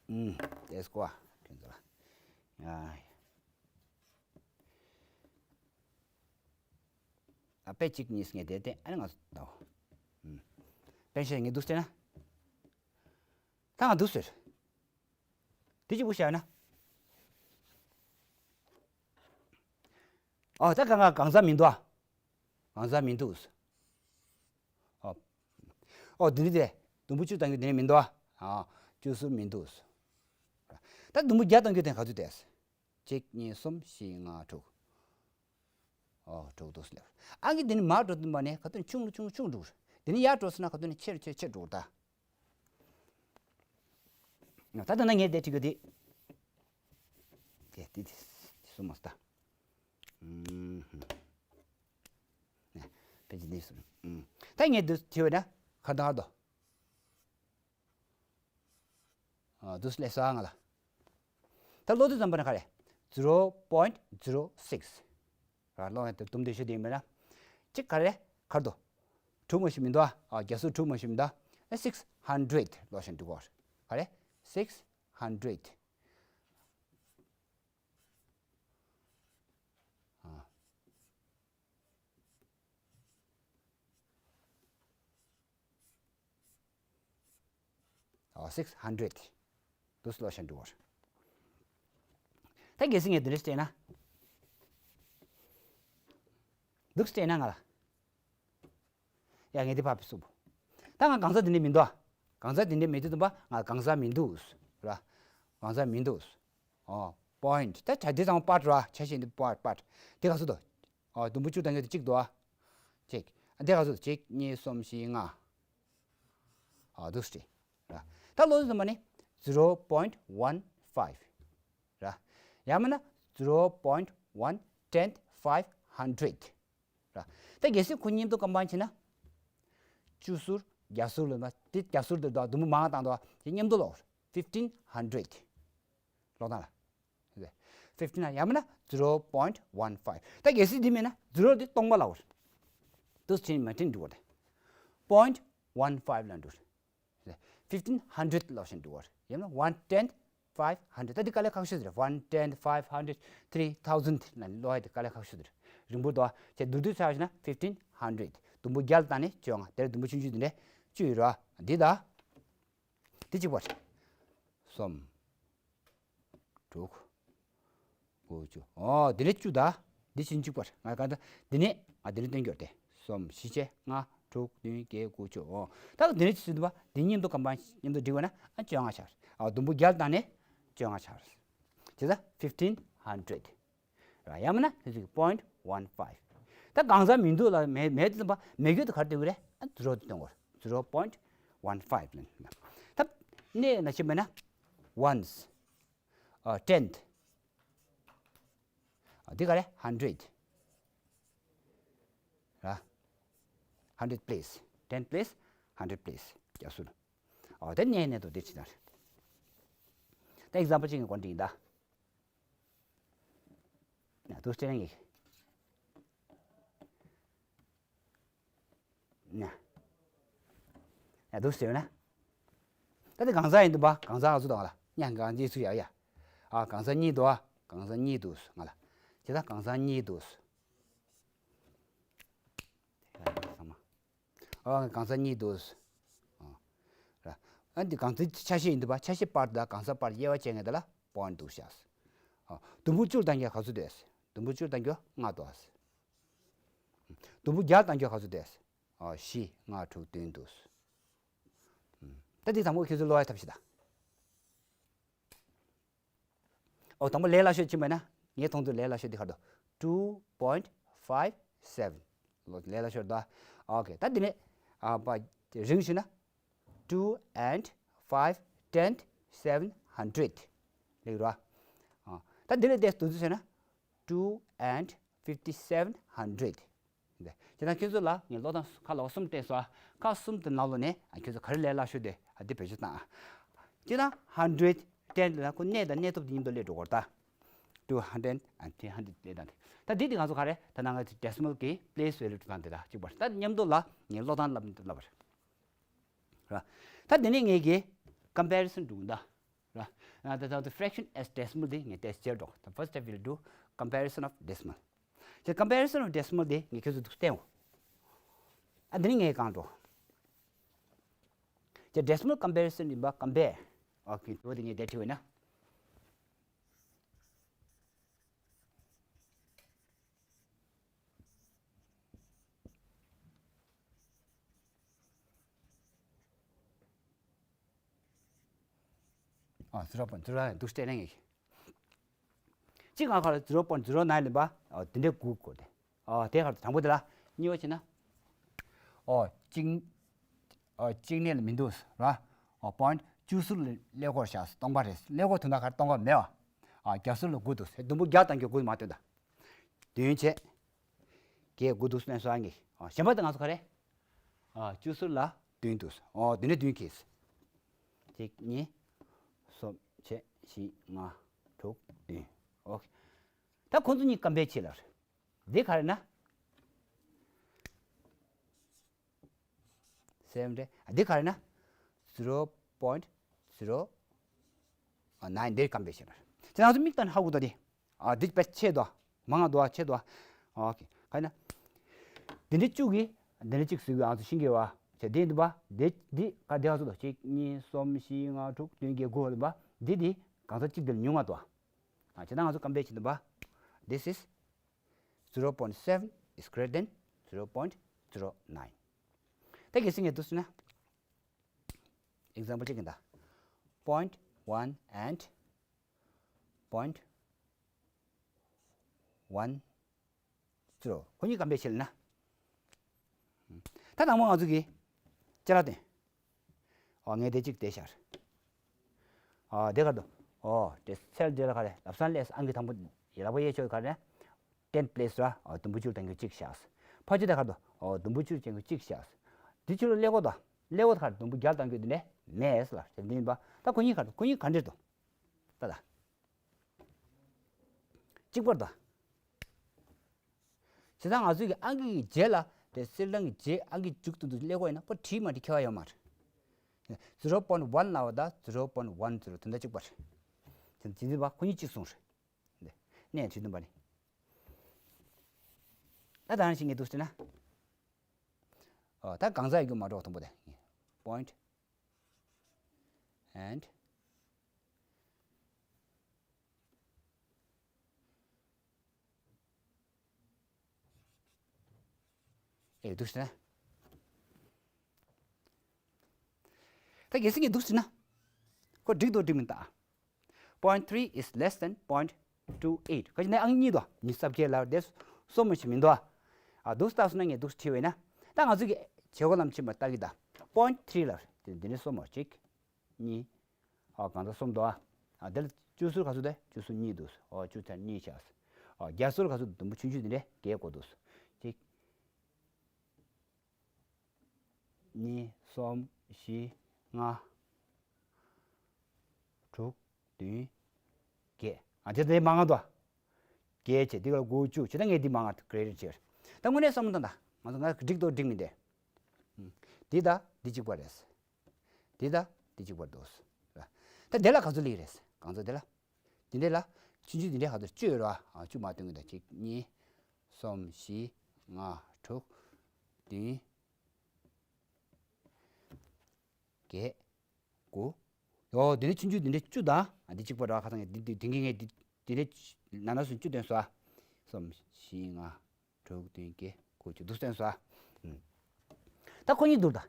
ཨུམ། དེ་སྐོར་དྲན་ཚོ་ལ། ཨ། ཨ་དཔེ་གཅིག་གཉིས་ངས་བསྡད་དེ་ཨ་ནི་ང་ཚོ་ལྟ་བ། ཨུམ། དཔེར་ན་ཆེ་ངས་འདུག་ཟེར་ན། ད་ང་འདུག་ཟེར། དེ་གཅིག་པུ་བཤད་ན། ཨོ་ད་གང་གང་གང་ཟག་མི་འདུག་ཨ། གང་ཟག་མི་འདུག་ཨོ། ཨོ་འདི་འདི་དེ་དུམ་བུ་བཅུ་བཏང་རྒྱུ་འདི་ནས་མི་འདུག་ཨ། ཨ་བཅུ་ཟུར་མི་འདུག་ད་དུམ་བུ་བརྒྱ་བཏང་རྒྱུ་དེ་ག་ཚོད་དེ། གཅིག་གཉིས་གསུམ་བཞི་ལྔ་དྲུག་ཨོ་དྲུག་འདུག་སེ་སླེབས། ཨང་ཀི་འདི་ནི་མར་འགྲོ་དུས་ཙམ་པ་ནས་ག་དུས་ཆུང་རུ་ཆུང་རུ་ཆུང་རུ་འགྲོ་གི་རེད། འདི་ནི་ཡར་འགྲོ་སོང་ན་ག་དུས་ནས་ཆེ་རུ་ཆེ་རུ་ཆེ་རུ་འགྲོ་གི་རེད་ད། ད་ལྟ་ན་ངས་འདི་བྲིས་རྒྱུ་འདི། དེ་དེ་དེ་གསུམ་མ་ཟད། ཨུམ། ནས་ཕལ་ཆེར་འདི་གསུམ། ཨུམ། ད་ངས་འདི་བྲིས་པ་ན་ག་ད་ག་དོ། ཨ་འདུག་སེ་སླེབས་སོང་ང་ལ། ད་ཀློག་དུས་ཙམ་པ་ན་ག་རེ། zero point zero six། ར་ཀློག་ཡང་དེ་དུམ་དེ་ཤོད་དེ་ཡིན་པས་ན། གཅིག་ག་རེ་གར་དུ། དྲུག་མ་ཞིག་མི་འདུག་ཨ། ཨ་རྒྱ་ཟུར་དྲུག་མ་ཞིག་མི་འདུག་ཨ། six hundred ཀློག་བཞིན་འདུག་གོ། ག་རེ། six hundred། ཨ། ཨ། six hundred། འདུག་སེ་ཀློག་བཞིན་འདུག་གོ། ད་གལ་སྲིད་ངས་འདི་འདྲ་བལྟས་ན། འདུག་སེ་བལྟས་ན་ང་ལ། ཡ་ངས་འདི་ཕར་བསུབ། ད་ང་གང་ཟག་འདི་འདྲ་མི་འདུག་ཨ། གང་ཟག་འདི་འདྲ་མེད་དུས་ཙམ་པ་ང་གང་ཟག་མི་འདུག་ར། གང་ཟག་མི་འདུག་ཨོ། point། ད་ཆ་འདི་ཚང་མ་པར་ར། ཆ་ཤས་འདི་པར་པར། དེ་ག་ཚོད་འདུག་ཨོ། དུམ་བུ་བཅུ་དང་ཉི་ཤུ་གཅིག་འདུག་ཨ། གཅིག་ཨ། དེ་ག་ཚོད་འདུག་གཅིག་གཉིས་གསུམ་བཞི་ལྔ། ཨོ་འདུག་སེ་རེད། ར། ད་ཀློག་དུས་ཙམ་པ་ནི་zero point one five། ར། ཡང་མིན་ན་zero point one ten five hundred། ར། ད་གལ་སྲིད་ཁོ་མཉམ་དུ་ཀམ་བཱའིན་བྱས་ན། བཅུ་ཟུར་བརྒྱ་ཟུར་ལ་ན་དེ་བརྒྱ་ཟུར་དེ་དང་དུམ་བུ་མང་བཏང་དོ། དེ་མཉམ་དུ་ཀློག fifteen hundred། ཀློག་སྟངས་ལ། fifteen ཡང་མིན་ན་zero point one five། ད་གལ་སྲིད་འདི་མེད་ན་zero དེ་སྟོང་པ་ལ་འོར། དུ་ཕྱིན་མ་ཕྱིན་འགྲིག་གོ། དེ་point one five ལ་འགྲོ། fifteen hundred ལ་བཞིན་འགྲོ་བར། ཡང་ན་one ten five hundred། ད་འདི་དཀའ་ལས་ཁག་ཤོས་རེད། one ten five hundred three thousand ལ་ལོ་ཡ་དེ་དཀའ་ལས་ཁག་ཤོས་རེད། རིང་པོ་འདུག་ཨ། ཁྱེད་བསྡུ་བསྡུ་ཆ་བཞག་ན་fifteen hundred། དུམ་བུ་བརྒྱ་ལ་བཏང་ནས་བཅོ་ལྔ། དེར་དུམ་བུ་ཆུང་ཆུང་དེ་འདྲ་བཅུ་ཡོད་ར། འདི་ད། འདི་གཅིག་པ་རེད། གསུམ། དྲུག་དགུ་བཅུ། ཨོ་འདི་ནས་བཅུ་ད། འདི་ཕྱིན་གཅིག་པར་ང་ག་ད། འདི་ནས་ང་འདི་ནས་སྟོན་རྒྱུར་ཏེ། གསུམ་བཞི་བཅུ་ལྔ་དྲུག་བདུན་བརྒྱད་དགུ་བཅུ། ཨོ་ད་འདི་ནས་ཕྱིན་པ་འདི་མཉམ་དུ་ཀམ་བཱའིན་མཉམ་དུ་བསྒྲིགས་པ་ན་ཨ་བཅོ་ལྔ་ཆགས། ཨོ་དུམ་བུ་བརྒྱ་བཏང་ནས་བཅོ་ལྔ་ཆགས། བྱས་ཙང་fifteen hundred། ར་ཡང་མིན་ན་དེ་ཚོ་གི་point one five། ད་གང་ཟག་མི་འདུག་ལ་མེད་མེད་དུ་ཙམ་པ་མེད་རྒྱུ་དེ་ག་རེ་སྟོན་གི་རེད། ཨ་zero དེ་སྟོན་གི་རེད། zero point one five ལ། ད་གནས་ན་ཕྱིན་པ་ན་ones། ཨ་tenth། ཨ་འདི་ག་རེ། hundred། ར། hundred place། ten place། hundred place། བརྒྱ་ཟུར། ཨོ་དེ་གནས་གནས་དུ་འདི་ཕྱིན་ན་རེད། ད་example གཅིག་གི་སྐོར་འདི་ཡིན་ད། ན་དུ་སྟེ་ནས་ན། ཡ་འདུག་ཟེར་ན། ད་དེ་གང་ཟག་ཡིན་འདུག་པ། གང་ཟག་ང་ཚོ་དང་ལ་ཉ་གང་ཅི་ཚུ་ཡ་ཡ། ཨ་གང་ཟག་གཉིས་འདུག་ཨ་གང་ཟག་གཉིས་འདུག་ང་ལ། དེ་ད་གང་ཟག་གཉིས་འདུག་ཨ་གང་ཟག་གཉིས་འདུག་ཨ་ར། ཨ་འདི་གང་ཟག་ཆ་ཤས་ཡིན་འདུག་པ། ཆ་ཤས་པར་དང་གང་ཟག་པར་དབྱེ་བ་བྱས་ངེས་དེ་ལ་པོན་འདུག་ཤག་ཨ་དུམ་བུ་བཅུར་བཏང་རྒྱུ་ག་ཚོད་འདུག་དུམ་བུ་བཅུར་བཏང་རྒྱུ་ལྔ་འདུག་དུམ་བུ་བརྒྱ་བཏང་རྒྱུ་ག་ཚོད་འདུག་ཨ་བཞི་ལྔ་དྲུག་བདུན་འདུག་ད་འདི་དང་པོ་ཁྱེད་ཚོས་ཀློག་ཡ་ཐབས་ཤེས་དང་། ཨོ་དང་པོ་ལས་སླ་ཤོས་ཕྱིན་པ་ན་ངས་མཐོང་ཚུལ་ལས་སླ་ཤོས་འདི་ག་རེ་འདུག two point five seven། ལོ་ལས་སླ་ཤོས་རེད་ད། ཨོ་ཁེ། ད་འདི་ནས་ཨ་པ་རིང་ཞུ་ན། two and five tenth seven hundred ལེགས་ར། ཨ་ད་འདི་ནས་དེ་བསྡུ་ཚུལ་བྱས་ན། two and fifty seven hundred། ཁྱེད་རང་ཁྱེད་ཚོ་ལ་ངས་ཀློག་སྟངས་ཁ་ལོ་གསུམ་སྟེར་སོང་། ཁ་གསུམ་དེ་ནང་ལོགས་ནས་ཁྱེད་ཚོ་ག་རེ་ལས་སླ་ཤོས་དེ་ཨ་དེ་བེད་སྤྱོད་བཏང་། ཁྱེད་རང་hundred ten ལ་ཁོ་གནས་དང་གནས་ཐོབ་དེ་མཉམ་དུ་སླེབས་འགྲོ་གི་རེད་ད། two hundred and three hundred ལས་དང་དེ། ད་འདི་དེ་ང་ཚོ་ག་རེ་ད་ནང་ང་ཚོ་decimal གི་place value དང་དེ་དང་གཅིག་པ་རེད། ད་མཉམ་དུ་ལ་ངས་ཀློག་སྟངས་ལབ་ནས་ལབ་པ་རེད། ར། ད་དེ་ནས་ངས་ཀྱི་comparison འགྲོ་གི་ད། ར། ད་ད་fraction as decimal དེ་ངས་test བྱེད་འགྲོ། The first step will do comparison of decimal། དེ་comparison of decimal དེ་ངས་ཁྱོད་ཚོ་འདུག་བསྟན་འོ། ཨ་དེ་ནས་ངས་གང་འགྲོ། དེ་decimal comparison ཡིན་པ་compare། ཨོ་ཁེ། འོ་དེ་ངས་དེ་བྲིས་བས་ན། ཨ་zero point zero nine འདུག་སྟེ་ནས་ངས། གཅིག་ང་ཁ་ལ་zero point zero nine ལེན་པ། ཨ་དེ་འདྲའི་དགུ་དགོས་ཏེ། ཨ་དེ་ག་རེ་དང་པོ་དེ་ལ་གཉིས་པ་བྱས་ན། ཨོ་གཅིག་ཨོ་གཅིག་གནས་ལ་མི་འདུག་ར། ཨོ་point བཅུ་གསུམ་ལ་ཀླད་ཀོར་བཞག་སྟོང་པ་རེད། ཀླད་ཀོར་དོན་དག་ག་རེ་སྟོང་པ་མེད་པ། ཨ་བརྒྱ་གསུམ་ལ་དགུ་འདུག་ཟེར། དུམ་བུ་བརྒྱ་གཏང་རྒྱུ་དགུ་མ་སྟོན་ད། བདུན་བྱས། བརྒྱད་དགུ་འདུག་སྟོན་སོང་ཨ་ངས། ཨ་གཞན་པ་དེ་ང་ཚོ་ག་རེ། ཨ་བཅུ་གསུམ་ལ་བདུན་འདུག་ཨོ་བདུན་ནས་བདུན་གྱིས། གཅིག་གཉིས། གསུམ་བྱས་བཞི་ལྔ་དྲུག་བདུན། ཨོ་ཁེ། ད་ཁོ་ཚོ་གཉིས་ཀམ་པེར་བྱེད་ལ། འདི་ག་རེ་ན། སེམས་རེད། འདི་ག་རེ་ན། zero point zero nine འདིར་ཀམ་པེར་བྱེད་ལ། དེ་ང་ཚོ་མིག་ལྟ་ན་ཧ་གོ་ད་དེ། ཨ་འདི་དཔེ་ཆེ་དོ། མང་ང་དོ་ཆེ་དོ། ཨོ་ཁེ། ག་རེ་ན། འདི་འདྲའི་བཅུ་གི། འདི་འདྲའི་གཅིག་ཟེར་གི་ང་ཚོ་ཤིང་གི་བ། བྱས་འདི་འདི་བ། འདི་འདི་ག་འདི་ག་ཚོ་དོ། གཅིག་གཉིས་གསུམ་བཞི་ལྔ་དྲུག་བདུན་བརྒྱད་དགུ་འདི་བ། འདི་འདི་གང་ས་གཅིག་འདི་ལ་ཉུང་ང་དོ། ཨ་བྱས་ད་ང་ཚོ་ཀམ་པེར་བྱེད་འདི་བ། This is zero point seven is greater than zero point zero nine. ད་གལ་སྲིད་ངས་འདུག་ཟེར་ན། example གཅིག་ཡིན་ད། Point one and point one zero ཁོ་གཉིས་ཀམ་པེར་བྱེད་ལ་ན། ད་དང་པོ་ང་ཚོ་གིས་ཅ་ལག་སྟོན། ཨོ་ངས་དེ་གཅིག་དེ་ཤར། ཨོ་དེ་ག་རེ་འདུག་ཨོ་དེ་སེལ་དེ་ལ་ག་རེ་ལབ་སང་ལས་ཨང་ཀི་དང་པོ་ཡི་ལ་པོ་ཡེ་ཆོད་ག་རེ། ten place ར། ཨོ་དུམ་བུ་བཅུར་གཏང་རྒྱུ་གཅིག་བཞག་ཕ་ཆུ་དེ་ག་རེ་འདུག་ཨོ་དུམ་བུ་བཅུར་གཏང་རྒྱུ་གཅིག་བཞག་འདི་ཆུ་ལ་ཀླད་ཀོར་དང་ཀླད་ཀོར་ག་རེ་དུམ་བུ་བརྒྱ་གཏང་རྒྱུ་འདི་ནས་མེད་ལ་དེ་འདི་ཡིན་པ། ད་ཁོ་གཉིས་ག་རེ་འདུག་ཁོ་གཉིས་ག་འདྲེ་འདུག་ད་ད། གཅིག་པར་དང་། བྱས་ཙང་ང་ཚོས་ཀྱི་ཨང་ཀི་གི་རྗེས་ལ་དེ་སེལ་གྲངས་ཀྱི་རྗེས་ཨང་ཀི་མཇུག་ཏུ་འདུག་ཀླད་ཀོར་ཡིན་ན་ཁོ་བྲིས་མ་བྲིས་ཁྱད་པར་ཡོད་མ་རེད། zero point one ལབ་པ་དང་zero point one zero དེ་འདྲ་གཅིག་པ་རེད། དེ་འཛིན་འཛིན་པ་ཁོ་གཉིས་གཅིག་གསུངས་རེད། འདི་གནས་བྲིས་འདུག་པ་ནི། ད་ད་རང་ཞིག་ངས་འདུག་ཟེར་ན། ཨོ་ད་གང་ཟག་ཡོད་རྒྱུ་མ་འགྲོ་དང་པོ་དེ། Point and ཨེ་འདུག་ཟེར་ན། ད་གལ་སྲིད་ངས་འདུག་ཟེར་ན། ཁོ་འགྲིག་འདུག་འགྲིག་མིན་ད། Point three is less than point two eight ག་ཅི་ནས་ཨང་གཉིས་དོ། ཉི་ཤུ་རྩ་བརྒྱད་ལ་དེ་སོ་མོ་ཞིག་མིན་འདུག་ཨ་འདུག་ལྟ་སོང་ན་ངས་འདུག་བྲིས་པས་ན། ད་ང་ཚོ་གི་བྱེད་སྒོ་ལམ་ཕྱིན་པ་ལྟ་གི་ད། Point three ལ་དེ་འདི་ནས་སོ་མོ་གཅིག་གཉིས། ཨ་གང་ཚ་གསུམ་འདུག་ཨ་དེ་ལ་བཅུ་གསུམ་ག་ཚོད་དེ་བཅུ་གསུམ་གཉིས་འདུག་ཨ་བཅུ་ཚ་གཉིས་ཆགས། ཨ་བརྒྱ་གསུམ་ག་ཚོད་དུམ་བུ་ཆུང་ཆུང་དེ་འདྲས་བརྒྱད་དགོས་འདུག་གཅིག་གཉིས། གསུམ། བཞི། ལྔ། དྲུག་བདུན། བརྒྱད། ཨ་དེ་དེ་མང་ང་དོ། བརྒྱད་བྱས་འདི་ག་ལ་དགུ་བཅུ་བྱས་ད་ངས་འདི་མང་ང་གི་རེད་བྱས། ད་དངོས་གནས་བསམ་བློ་བཏང་ད་ང་ཚོ་ང་འགྲིག་འདུག་འགྲིག་མི་འདུག་འདི་ད་འདི་གཅིག་པ་རེད། འདི་ད་འདི་གཅིག་པ་འདུག་ད་དེ་ལ་ག་ཚོད་ལེགས་རེད། གང་ཚོད་དེ་ལ། འདི་འདྲས་ལ། ཆུང་ཆུང་འདི་འདྲས་ག་ཚོད་བཅུ་ཡོད་རེད་བ། ཨ་བཅུ་མ་སྟོན་གི་ད་གཅིག་གཉིས། གསུམ། བཞི། ལྔ། དྲུག་བདུན། བརྒྱད། དགུ། ཡོ་འདི་འདྲས་ཆུང་ཆུང་འདི་འདྲས་བཅུ་དང་། ཨ་འདི་གཅིག་པ་རེད་བ། ཁ་སང་ངས་འདི་འདི་འདི་ངས་འདི་འདི་འདྲས་ན་ན་སུ་བཅུ་སྟོན་སོང་ཨ། གསུམ། བཞི། ལྔ། དྲུག་བདུན་བརྒྱད་དགུ་བཅུ་འདུག་སྟོན་སོང་ཨ། ད་ཁོ་གཉིས་འདུག་ད།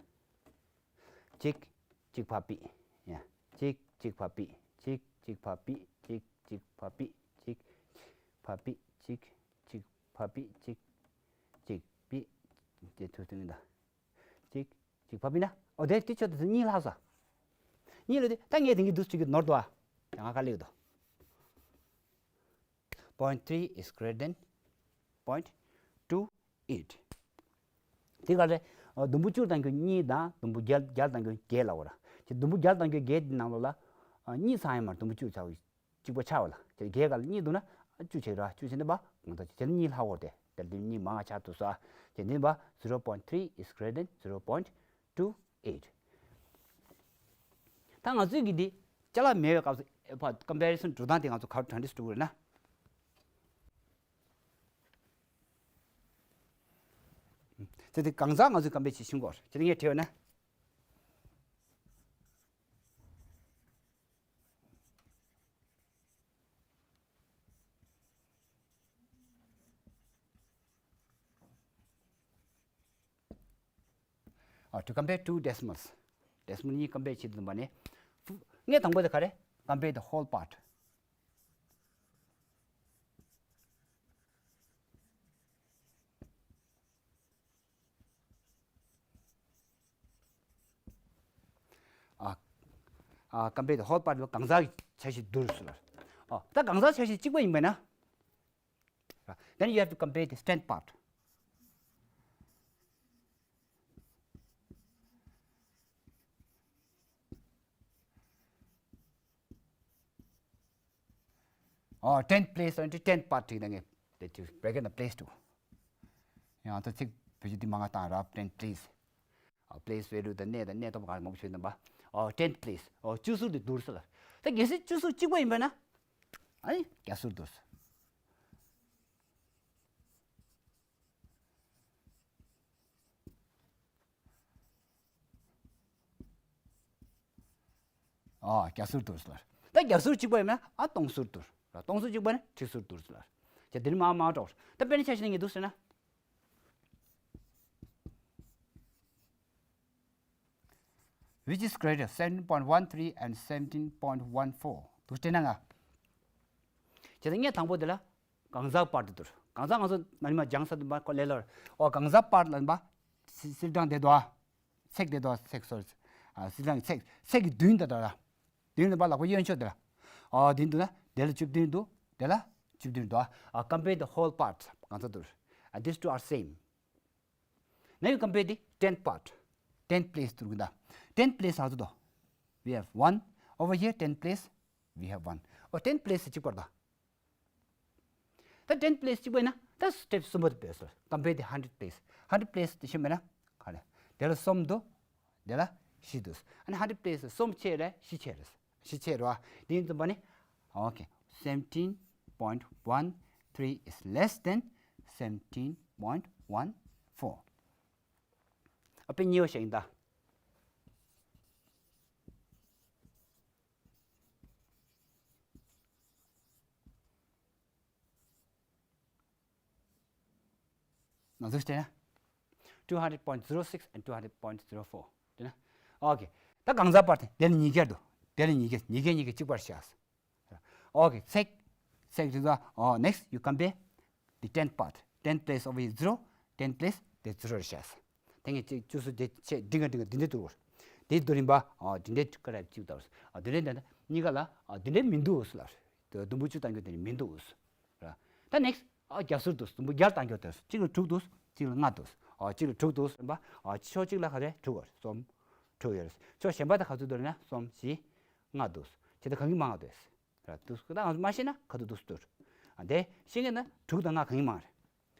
གཅིག་གཅིག་ཕ་པི། ཡ། གཅིག་གཅིག་ཕ་པི། གཅིག་གཅིག་ཕ་པི། གཅིག་གཅིག་ཕ་པི། གཅིག་ཕ་པི། གཅིག་གཅིག་ཕ་པི། གཅིག་གཅིག་པི། དེ་ཐུབ་ཐུབ་མིན་ད། གཅིག་གཅིག་ཕ་པི་ན། ཨོ་དེ་དེ་ཆོད་དུ་གཉིས་ལྷག་ས། གཉིས་ལ་དེ་ད་ངས་དེང་གི་འདུག་ཅིག་གི་ནོར་དུ་ཨ། ད་ང་ཁ་ལེགས་དོ། Point three is greater than point two eight དེ་ག་རེ། དུམ་བུ་བཅུར་གཏང་རྒྱུ་གཉིས་དང་དུམ་བུ་བརྒྱ་བརྒྱར་གཏང་རྒྱུ་བརྒྱད་ལ་འོ་ར། དེ་དུམ་བུ་བརྒྱར་གཏང་རྒྱུ་བརྒྱད་དེ་ནང་ལོགས་ལ། གཉིས་ཚང་ཡང་མར་དུམ་བུ་བཅུར་ཆགས་གཅིག་པ་ཆགས་པ་ལ། དེ་བརྒྱད་ག་ལ་གཉིས་འདུག་ན་བཅུ་བྱེད་ར་བཅུ་བྱེད་ན་པ་གང་ལྟར་བྱེད་ན་གཉིས་ལྷག་འོ་དེ་དེ་འདི་གཉིས་མང་ང་ཆགས་ཐུབ་ས། དེ་འདི་པ་zero point three is greater than zero point two eight ད་ང་ཚོས་ཀྱི་འདི་ཅ་ལག་མེད་པའི་སྐབས་སུ་ཨེ་ཕ་comparison འགྲོ་སྟངས་དེ་ང་ཚོ་ག་རེ་གྲ་སྒྲིག་འགྲོ་དགོས་རེད་ན། དེ་དེ་གང་ཟག་ང་ཚོས་ཀམ་པེར་བྱེད་ཤེས་དགོས་རེད། དེ་ངས་བྲིས་པ་ན། ཨ། To compare two decimals. decimal གཉིས་ཀམ་པེར་བྱེད་དུ་འདུག་པ་ནི། ངས་དང་པོ་དེ་ག་རེ། compare the whole part. ཨ། compare the whole part གང་ཟག་གི་ཆ་ཤས་བསྡུར་ཟེར་ལ། ཨ། ད་གང་ཟག་ཆ་ཤས་གཅིག་པ་ཡིན་པ་ན། Then you have to compare the tenth part. Oh, tenth place and tenth part ཅིག་ནང་གི་དེ་ཅིག་break in the place དུ། ཡང་ད་ཚིག་བེད་སྤྱོད་འདི་མང་ང་བཏང་ར། tenth place. ཨ། place value དང་གནས་དང་གནས་སྟངས་གང་མང་པོ་ཞིག་ཡོད་པ། ཨོ། tenth place. ཨོ། བཅུ་ཟུར་དེ་བསྡུར་ཟེར་ལ། ད་གལ་སྲིད་བཅུ་ཟུར་གཅིག་པ་ཡིན་པ་ན། ཨ་ནི་བརྒྱ་ཟུར་བསྡུར་ཟེར། ཨ། བརྒྱ་ཟུར་བསྡུར་ཟེར་ལ། ད་བརྒྱ་ཟུར་གཅིག་པ་ཡིན་ན། ཨ། སྟོང་ཟུར་བསྡུར་ལ། སྟོང་ཟུར་གཅིག་པ་ནི་ཁྲི་ཟུར་བསྡུར་ཟེར་ལ། ཅེས་དེ་ནི་མ་མ་འགྲོ། ད་དཔེར་ན་ཆ་བཞག་ན་ངས་འདུག་ཟེར་ན། Which is greater, seventeen point one three and seventeen point one four? འདུག་སྟེ་ན་ང་། བྱས་ཙང་ངས་དང་པོ་དེ་ལ་གང་ཟག་པར་དེ་བསྡུར། གང་ཟག་ང་ཚོ་མ་ནི་མ་སྦྱངས་ས་དུ་མ་ཁོ་ལེ་ལོར། ཨོ། གང་ཟག་པར་ལ་ནི་མ། སིལ་སིལ་གྲངས་དེ་དོ། ཚེག་དེ་དོ། ཚེག་སོར། ཨ། སིལ་གྲངས་ཚེག་ཚེག་གི་བདུན་དེ་དོ་ར། བདུན་ལ་པ་ལག་པ་གཡོན་ཕྱོགས་དེ་ལ། ཨོ། བདུན་འདུག་ན་དེ་ལ་བཅུ་བདུན་འདུག་དེ་ལ་བཅུ་བདུན་འདུག་ཨ། compare the whole part གང་ཟག་བསྡུར། ཨ། these two are same. Now you compare the tenth part. Tenth place བསྡུར་གི་ད། Tenth place ཧ་ཚོ་དོ། We have one. Over here, tenth place, we have one. ཨོ། tenth place གཅིག་པར་ད། ད་tenth place གཅིག་པ་ཡིན་ན་ད་step གསུམ་པ་དེ་བས་སོ། Compare the hundred place. Hundred place དེ་ཤེས་མེད་ན་ག་རེ། དེ་ལ་གསུམ་འདུག་དེ་ལ་བཞི་འདུག་ཨ་ནི་hundred place གསུམ་ཆེ་རེད། བཞི་ཆེ་རེད། བཞི་ཆེ་རེད་བ། དེ་ཡིན་དུས་པ་ནི། Okay, seventeen point one three is less than seventeen point one four. ཨ། དཔེ་གཉིས་པ་ཞིག་ཡིན་ད། ང་ཚོས་བལྟས་ན། two hundred point zero six and two hundred point zero four བལྟས་ན། Okay. ད་གང་ཟག་པར་དེ་དེ་ལ་ཉིས་བརྒྱ་འདུག་དེ་ལ་ཉིས་བརྒྱ། ཉིས་བརྒྱ་ཉིས་བརྒྱ་གཅིག་པར་བཞག Okay. ཚེག་ཚེག་དེ་ཚོ། ཨོ། Next, you compare the tenth part. Tenth place over here zero, tenth place དེ་zero རེད་བཞག་དེ་ངས་གཅིག་བཅུ་གསུམ་དེ་ཆེ་འདི་ག་འདི་ག་འདི་འདྲ་བསྡུར་བར། དེ་བསྡུར་ཡིན་པ། ཨོ། འདི་འདྲ་ཀ་ར་གཅིག་བསྡུར། ཨོ། འདི་འདྲ་འདི་འདྲ་གཉིས་ཀ་ལ། ཨོ། འདི་འདྲ་མི་འདུག་ཟེར་ལ། དུམ་བུ་བཅུ་བཏང་རྒྱུ་དེ་ནི་མི་འདུག་ཟེར། ད་next, ཨོ། བརྒྱ་ཟུར་འདུག་དུམ་བུ་བརྒྱ་བཏང་རྒྱུ་དེ་གཅིག་ལ་དྲུག་འདུག་གཅིག་ལ་ལྔ་འདུག་ཨོ། གཅིག་ལ་དྲུག་འདུག་ཟེར་པ། ཨོ། ཕྱོགས་གཅིག་ལ་ག་རེ། དྲུག་ཡོད་རེད། གསུམ། དྲུག་ཡོད་རེད། ཕྱོགས་གཞན་པ་དང་ག་ཚོད་འདུག་ན་གསུམ། བཞི། ལྔ་འདུག་བྱས་ཙང་གང་གིས་མང་བ་འདུག་ར། འདུག་ད་ང་ཚོ་མ་ཤེས་ན་ག་ཚོད་འདུག་ཟེར། ཨ། དེ་ཤེས་མཁན་ན་དྲུག་དང་ལྔ་གང་གིས་མང་རེད།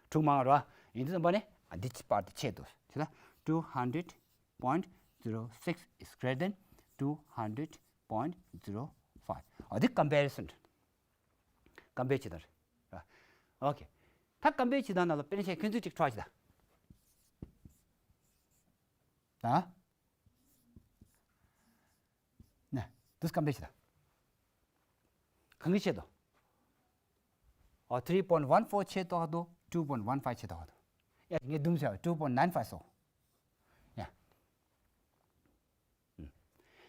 དྲུག་མང་ར། ཡིན་དུས་ཙམ་པ་ནི། ཨ། འདི་ཕྱི་པར་དེ་ཆེ་འདུག་བྱས་ཙང་two hundred point zero six is greater than two hundred point zero five. ཨ། འདི་comparison རེད། compare བྱེད་སྟངས་རེད། ར། Okay. ད་compare བྱེད་སྟངས་ནང་ལ་དཔེར་ན་ཆ་ཁྱོད་ཚོས་ཅིག་try བྱེད་ད། ད། ནས། འདི་compare བྱེད་ད། གང་གི་ཆེ་དོ། ཨོ། three point one four ཆེ་དོ་ག་དོ། two point one five ཆེ་དོ་ག་དོ། ཡ། ངས་བསྡུམས་བྱས། two point nine five སོ། ཡ།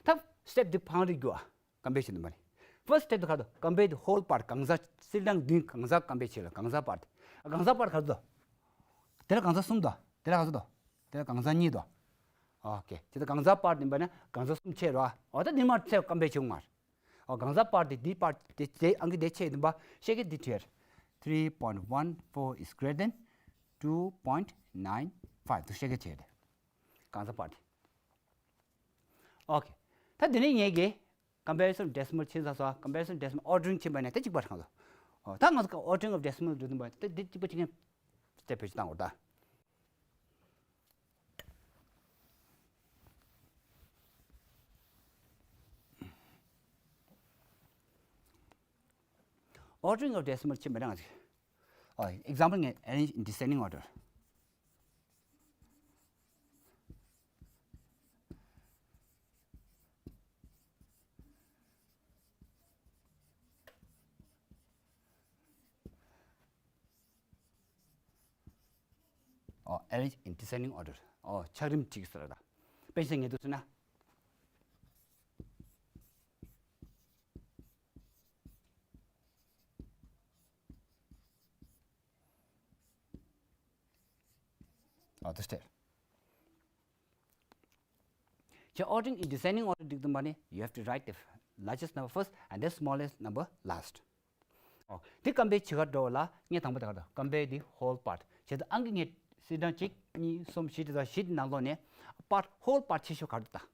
ད་step འདི་བང་རིག་རྒྱུ་ཨ། compare བྱེད་འདུག་མ་རེད། First step དེ་ག་དོ། Compare the whole part. གང་ཟག་སིལ་གྲངས་བདུན་གང་ཟག་compare བྱེད་ལ། གང་ཟག་པར་དེ། གང་ཟག་པར་ག་དོ། དེ་ལ་གང་ཟག་གསུམ་དོ། དེ་ལ་ག་ཚོད་དོ། དེ་ལ་གང་ཟག་གཉིས་དོ། Okay. དེ་ལ་གང་ཟག་པར་དེ་ཡིན་པ་ན་གང་ཟག་གསུམ་ཆེ་རོ། ཨོ། ད་འདི་མར་ཚེ་compare བྱུང་མར། ཨོ། གང་ཟག་པར་དེ་འདི་པར་དེ་དེ་ཨང་ཀི་དེ་ཆེ་ཡིན་པ་ཤེས་ཀྱི་འདི་བྲིས། three point one four is greater than two point nine five དུ་ཤེས་ཀྱི་བྲིས། གང་ཟག་པར་དེ། Okay. ད་འདི་ནས་ངས་ཀྱི་comparison decimal ཆེན་ས་སོ། Comparison decimal ordering ཆེན་པ་ནས་དེ་གཅིག་པ་རང་ལ། ཨོ། ད་ང་ཚོ་ordering of decimal འགྲོ་དུས་པ་དེ་འདི་གཅིག་པ་ཆེན་step བེད་སྤྱོད་བཏང་དགོས་ད། Ordering of decimal ཆེན་པ་རང་ལ། ཨོ། Example ངས་arrange in descending order. ཨོ། Arrange in descending order. ཨོ། ཆགས་རིམ་བྲིས་ཟེར་ད། དཔེ་ཆ་ངེས་འདུག་ཟེར་ན། ཨོ། དེ་སྟེར། ད་ordering in descending order འགྲིག་འདུག་པ་ནི། You have to write the largest number first and the smallest number last. ཨོ། འདི་compare བྱེད་ག་འགྲོ་ལ་ངས་དང་པོ་དེ་ག་འགྲོ། Compare the whole part. བྱས་ཙང་ཨང་ཀི་ངས་སིལ་གྲངས་གཅིག་གཉིས་གསུམ་བཞི་དེ་ཚོ་བཞི་དེ་ནང་ལོགས་ནས་part, whole part ཆེ་ཤོས་ག་རེ་འདུག་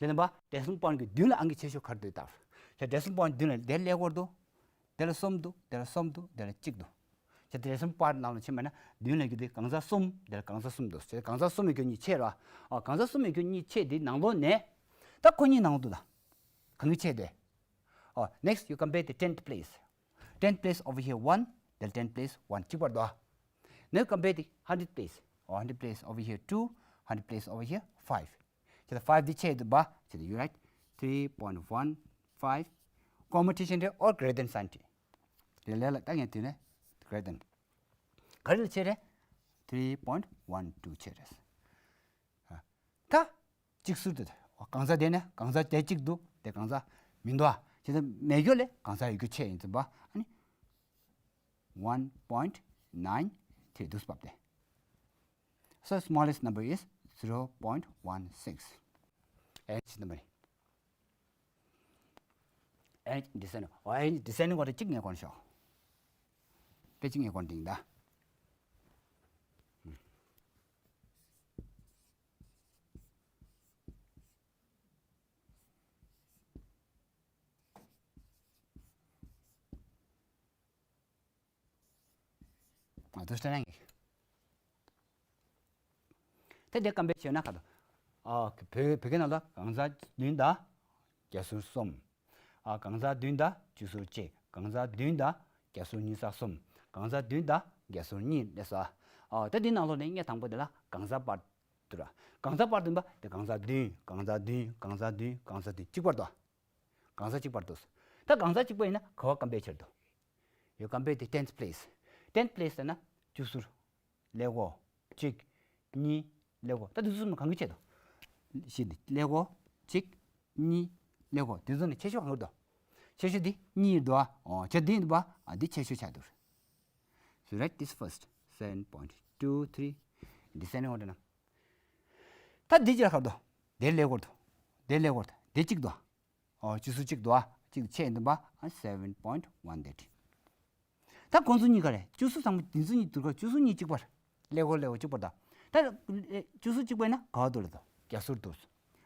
ལྟ། དེ་ནས་པ་decimal point གི་མདུན་ལ་ཨང་ཀི་ཆེ་ཤོས་ག་རེ་འདུག་ལྟ། ཡ་decimal point མདུན་ལ་དེ་ཀླད་ཀོར་འདུག་དེ་ལ་གསུམ་འདུག་དེ་ལ་གསུམ་འདུག་དེ་ལ་གཅིག་འདུག་བྱས་ཙང་decimal point ནང་ལ་ཕྱིན་པ་ན་མདུན་ལ་གི་དེ་གང་ཟག་གསུམ། དེ་ལ་གང་ཟག་གསུམ་འདུག་བྱས་ཙང་གང་ཟག་གསུམ་ཡོད་རྒྱུ་གཉིས་ཆད་རེད་པ། ཨ། གང་ཟག་གསུམ་ཡོད་རྒྱུ་གཉིས་ཆད་དེ་ནང་ལོགས་ནས་ད་ཁོ་གཉིས་ནང་ལོགས་འདུག་ལྟ། གང་གི་ཆད་དེ། ཨོ། Next you compare the tenth place. Tenth place over here one, then tenth place one གཅིག་པ་འདུག་ཨ། Now compare the hundredth place. ཨོ། Hundredth place over here two, hundredth place over here five. བྱས་ཙང་five འདི་ཆད་འདུག་པ། བྱས་ཙང་you write three point one five, comma བྲིས་ཤིང་རེད། Or greater than sign བྲིས། དེ་ལས་ལ་ད་ངས་དེ་ནས་greater than ག་རེ་ལ་ཆད་རེད། three point one two ཆད་རེད། ཨ། ད་གཅིག་ཟུར་དུ་གང་ཟག་དེ་ནས་གང་ཟག་དེ་གཅིག་འདུག་དེ་གང་ཟག་མི་འདུག་ཨ། བྱས་ཙང་མེད་རྒྱུ་ལས་གང་ཟག་ཡོད་རྒྱུ་ཆད་ཡིན་ཙམ་པ། ཨ་ནི་one point nine three འདུག་སེ་བབས་ཏེ། So smallest number is zero point one six. ཨེ་ཆི་ནམ་བར་རེད། ཨེ་ཆི་descending, ཨེ་ཆི་descending order གཅིག་ངས་གོ་ཤོག་དེ་གཅིག་ངས་གོ་འདིང་ད། ཨ། དུ་སྟེ་ནང་གི། དེ་དེ་compare བྱས་ན་ག་དོ། ཨ། བོད་བོད་སྐད་ནང་ལ་གང་ཟག་བདུན་དང་རྒྱ་ཟུར་གསུམ། ཨ། གང་ཟག་བདུན་དང་བཅུ་ཟུར་གཅིག་གང་ཟག་བདུན་དང་རྒྱ་ཟུར་གཉིས་ས་གསུམ། གང་ཟག་བདུན་དང་རྒྱ་ཟུར་གཉིས་ལས་སོ། ཨ། ད་འདི་ནང་ལོགས་ནས་ངས་དང་པོ་དེ་ལ་གང་ཟག་པར་དུ་ར། གང་ཟག་པར་དུ་འབའ་དེ་གང་ཟག་བདུན། གང་ཟག་བདུན། གང་ཟག་བདུན། གང་ཟག་བདུན། གཅིག་པར་དུ། གང་ཟག་གཅིག་པར་འདུག་ད་གང་ཟག་གཅིག་པ་ཡིན་ན་ག་བ་compare བྱེད་དོ། You compare the tenth place. Tenth place ལ་ན་བཅུ་ཟུར། ཀླད་ཀོར། གཅིག་གཉིས། ཀླད་ཀོར། ད་དེ་ཚོ་གསུམ་གང་གི་ཆད་དོ། ཞིག་འདི་ཀླད་ཀོར། གཅིག་གཉིས། ཀླད་ཀོར། དེ་ཚོ་ནི་ཆེ་ཤོས་གང་གི་འདུག་ཆེ་ཤོས་འདི་གཉིས་འདུག་ཨ། ཨོ། ཆ་འདི་འདུག་པ། ཨ། འདི་ཆེ་ཤོས་ཆགས་འདུག So write this first. Seven point two three. འདི་སེ་ནི་འོ་འདྲ་ན། ད་འདི་ཅི་ལ་ག་རེ་འདུག་དེ་ཀླད་ཀོར་འདུག་དེ་ཀླད་ཀོར་འདུག་དེ་གཅིག་འདུག་ཨ། ཨོ། བཅུ་ཟུར་གཅིག་འདུག་ཨ། གཅིག་ཆད་འདུག་པ། ཨ། seven point one that. ད་ཁོང་ཚོ་གཉིས་ཀ་རེད། བཅུ་ཟུར་ཚང་མ་འདི་ཚོ་གཉིས་འདུག་ག་བཅུ་ཟུར་གཉིས་གཅིག་པ་རེད། ཀླད་ཀོར་ཀླད་ཀོར་གཅིག་པ་རེད། ད་བཅུ་ཟུར་གཅིག་པ་ཡིན་ན་ག་བ་འདུག་ལ་འདུག་རྒྱ་ཟུར་འདུག་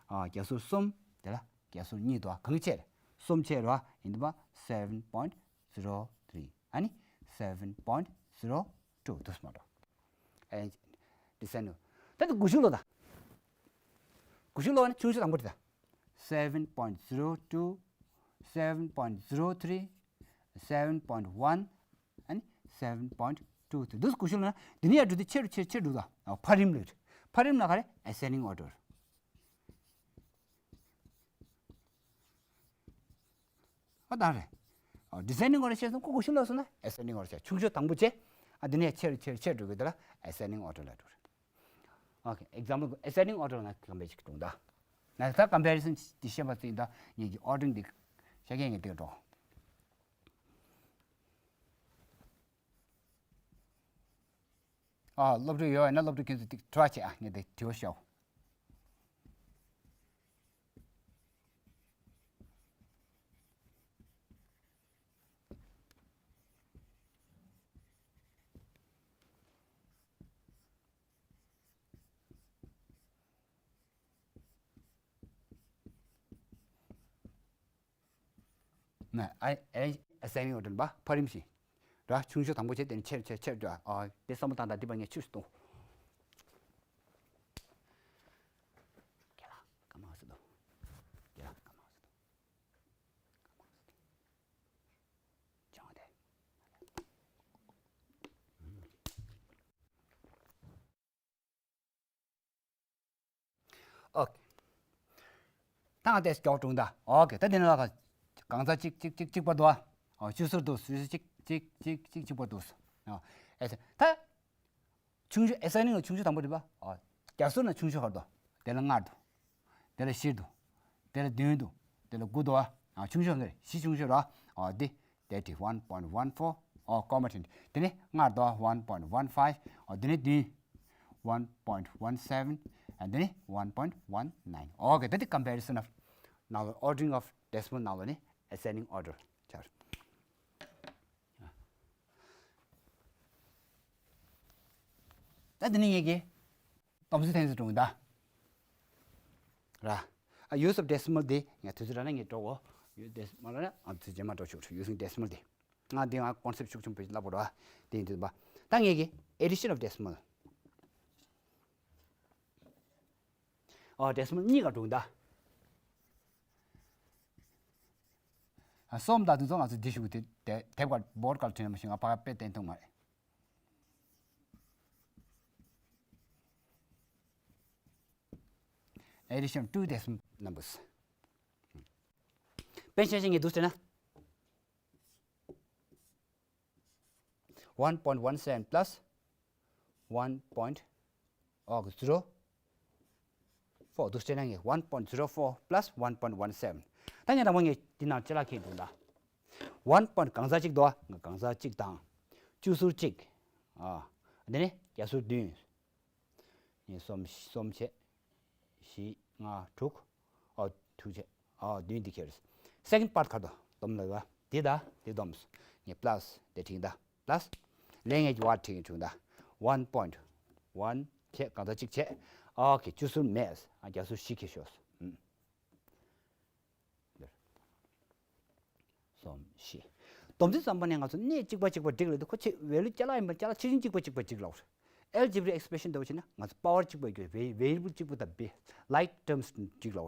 ཨ། རྒྱ་ཟུར་གསུམ། དེ་ལ་རྒྱ་ཟུར་གཉིས་འདུག་ཨ། གང་གི་ཆད་རེད། གསུམ་ཆད་རེད་པ། ཡིན་འདུག་པ། seven point zero three ཨ་ནི་seven point zero two འདུག་སེ་མ་འགྲོ། ཨེ། འདི་སེ་ནི། ད་དེ་དགུ་ཤུ་ལོ་ད། དགུ་ཤུ་ལོ་ནི་ཆུང་ཤོས་དང་པོ་དེ་ད། seven point zero two, seven point zero three, seven point one ཨ་ནི་seven point two three འདུག་དགུ་ཤུ་ལོ་ན་འདི་ནི་ཡར་འགྲོ་དུས་ཆེ་རུ་ཆེ་རུ་ཆེ་རུ་འགྲོ་ད། ཨ། འཕར་རིམ་ལ་འཕར་རིམ་ལ་ག་རེ། Ascending order. ཨ། ད་རེད། ཨ། Descending order བཤད་སོང་། ཁོ་དགུ་ཤུ་ལོ་སོང་ན་ascending order བཤད། ཆུང་ཤོས་དང་པོ་བྱས། ཨ། འདི་ནས་ཆེ་རུ་ཆེ་རུ་ཆེ་རུ་འགྲོ་གི། དེ་ལ་ascending order ལ་འགྲོ་རེད། Okay, example ascending order ལ་ང་གང་འབད་ཅིག་གཏོང་ད། ང་ད་comparison འདི་བཤད་པ་ཙམ་ད་ངེད་ཀྱི་ordering འདི་བཤད་མཁན་ངེད་དེ་འགྲོ། ཨ། སློབ་ཕྲུག་ཡོད་ན་སློབ་ཕྲུག་ཁྱེད་ཚོ་ཏིག་try བྱེད་ཨ། ངས་དེ་དྲི་བ་ཤོག་ན། ཨ། ཨེ། Ascending order འབའ་འཕར་རིམ་བཞིན་ར། ཆུང་ཤོས་དང་པོ་བྱས། དེ་ནས་ཆེར་ཆེར་ཆེར་འགྲོ། ཨ། དེ་བསམ་བློ་བཏང་དང་། འདི་པར་ངས་ཆུ་ཞིག་བཏུང་། རྒན་ལགས་སྐར་མ་ཟེར་དོ། རྒན་ལགས་སྐར་མ་ཟེར་དོ། སྐར་མ་ཟེར་དོ། སྦྱང་བ་དེ། Okay. ད་ང་དེ་སྐྱོག་དྲུང་ད། Okay. ད་དེ་ནས་ལ་ག་གང་ཟག་གཅིག་གཅིག་གཅིག་གཅིག་པར་འདུག་ཨ། བཅུ་ཟུར་འདུག་བཅུ་ཟུར་གཅིག་གཅིག་གཅིག་གཅིག་གཅིག་པར་འདུག་ཨ། ཨེ་ད་ཆུང་ཤོས། Ascending ལ་ཆུང་ཤོས་དང་པོ་རེད་པ། ཨ། རྒྱ་ཟུར་ན་ཆུང་ཤོས་ག་རེ་འདུག་དེ་ལ་ལྔ་འདུག་དེ་ལ་བཞི་འདུག་དེ་ལ་བདུན་འདུག་དེ་ལ་དགུ་འདུག་ཨ། ཆུང་ཤོས་རེད། བཞི་ཆུང་ཤོས་རེད། ཨ། འདི། That is one point one four. ཨོ། comma བྱས། དེ་ནས་ལྔ་འདུག one point one five. ཨོ། དེ་ནས་བདུན། one point one seven. འདི་ནི་one point one nine. Okay, ད་འདི་comparison of ནང་ལོགས་ordering of decimal ནང་ལོགས་ནི་ascending order ཆགས། ད་འདི་ནི་ངེད་ཀྱི་སྡོམ་རྩིས་ཐེངས་སུ་གྲུང་ད། ར། ཨ། use of decimal དེ་ངས་དུས་ཚོད་རག་ན་ངས་འགྲོ་གོ། use decimal ར་ན་ཨ་དུས་རྗེས་མ་འགྲོ་ཆོག using decimal དེ། ང་འདི་ང་concept ཤུགས་ཆེན་པོ་བསླབ་དགོས་ར། དེ་ཡིན་དུས་པ། ད་ངེད་ཀྱི་addition of decimal. ཨོ། decimal གཉིས་ཀ་གྲུང་ད། ཨ། སོམ་ད་དུས་ཚོད་ང་ཚོ་འདི་ཞུ་གི་དེ་དེབ་ཀ་board ཀ་ལ་བྲིས་ན་མ་ཤེས་ང་ཕ་ག་དཔེ་བསྟན་ཐུབ་མ་རེད། Addition of two decimal numbers. དཔེར་ཆ་བཞག་ངས་འདུག་ཟེར་ན། one point one seven plus one point zero four འདུག་ཟེར་ན་ངས་one point zero four plus one point one seven. ད་ངས་དང་པོ་ངས་འདི་ནང་ཅི་ལ་ཁེལ་འདུག་ད། one point གང་ཟག་གཅིག་འདུག་ཨ། གང་ཟག་གཅིག་དང་བཅུ་ཟུར་གཅིག་ཨ། འདི་ནི་བརྒྱ་ཟུར་བདུན། གཉིས་གསུམ་གསུམ་བྱས། བཞི་ལྔ་དྲུག་ཨོ། དྲུག་བྱས། ཨོ། བདུན་འདི་ཁེལ། second part ག་རེ་འདུག་སྡོམ་ལ་བ། འདི་ད་འདི་སྡོམ། ངས་plus དེ་བྲིས་ད། plus ལས་ངས་ཀྱི་བ་བྲིས་བྲིས་ད། one point one བྱས་གང་ལྟར་གཅིག་བྱས། ཨོ་ཁེ། བཅུ་ཟུར་མེད། ཨ། བརྒྱ་ཟུར་བཞི་ཁེལ་ཤོག་ཨུམ། འདིར། གསུམ་བཞི། སྡོམ་རྩིས་ཙམ་པ་ནས་ང་ཚོ་གནས་གཅིག་པ་གཅིག་པ་འགྲིག་ལ་འདུག་ཁོ་ཆེ་value ཅ་ལག་ཡིན་པ་ཅ་ལག་ཆེ་ཆུང་གཅིག་པ་གཅིག་པ་འགྲིག་ལ། algebraic expression འདྲ་བོ་བྱས་ན་ང་ཚོ་power གཅིག་པ་ཡོད། vari- variable གཅིག་པ་དང་བེ་variable གཅིག་པ་like terms འགྲིག་ལ།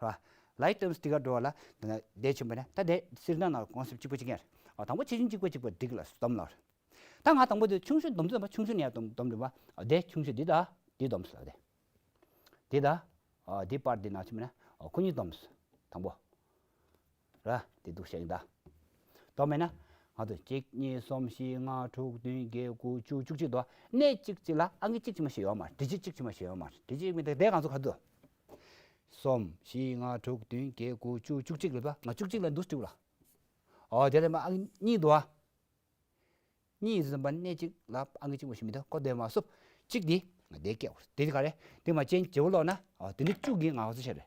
ར། like terms འདི་ག་འགྲོ་བ་ལ་ད་ལྟ་དེ་ཕྱིན་པ་ན་ད་དེ་སིལ་ན་ན་concept གཅིག་པ་གཅིག་ཡིན། ཨ། དང་པོ་ཆེ་ཆུང་གཅིག་པ་གཅིག་པ་འགྲིག་ལ་སྡོམ་ལ། ད་ང་དང་པོ་དེ་ཆུང་ཤོས་སྡོམ་ཚོད་པ་ཆུང་ཤོས་ནས་ཡང་སྡོམ་སྡོམ་འགྲིག་པ། ཨ། དེ་ཆུང་ཤོས་འདི་ད་འདི་སྡོམ་ཟེར་ལ་དེ། འདི་ད། ཨ། འདི་པར་འདི་ནང་ཕྱིན་པ་ན། ཨ། ཁོ་གཉིས་སྡོམ་ཟེར། དང་པོ། ར། དེ་འདུག་བཤད་ཀྱི་ད། དོ་མེད་ན། ང་ཚོ་གཅིག་གཉིས་གསུམ་བཞི་ལྔ་དྲུག་བདུན་བརྒྱད་དགུ་བཅུ་བཅུ་གཅིག་དོ། གནས་གཅིག་གཅིག་ལ་ཨང་ཀི་གཅིག་གཅིག་མ་ཞིག་ཡོད་མ་རེད། བྲི་གཅིག་གཅིག་གཅིག་མ་ཞིག་ཡོད་མ་རེད། བྲི་གཅིག་མི་འདུག་དེ་གང་ཚོ་ག་ཚོད། གསུམ་བཞི་ལྔ་དྲུག་བདུན་བརྒྱད་དགུ་བཅུ་བཅུ་གཅིག་ལ་ཕ་ང་བཅུ་གཅིག་ལ་འདུག་སྟེར་ལ། ཨོ་དེ་ལས་མ་ཨང་གཉིས་འདུག་ཨ། གཉིས་ཡིན་ཙམ་པ་གནས་གཅིག་ལ་ཨང་ཀི་གཅིག་མ་ཞིག་མི་འདུག་ཀོ་དེ་མ་སུབ། གཅིག་འདི་ང་དེ་སྐད་འོར་དེ་ག་རེ་དེ་མ་ཅན་བྱེད་པོ་ལོག་ན། ཨོ་དེ་འདྲ་བཅུ་གི་ང་ཚོ་ཆགས་རེད།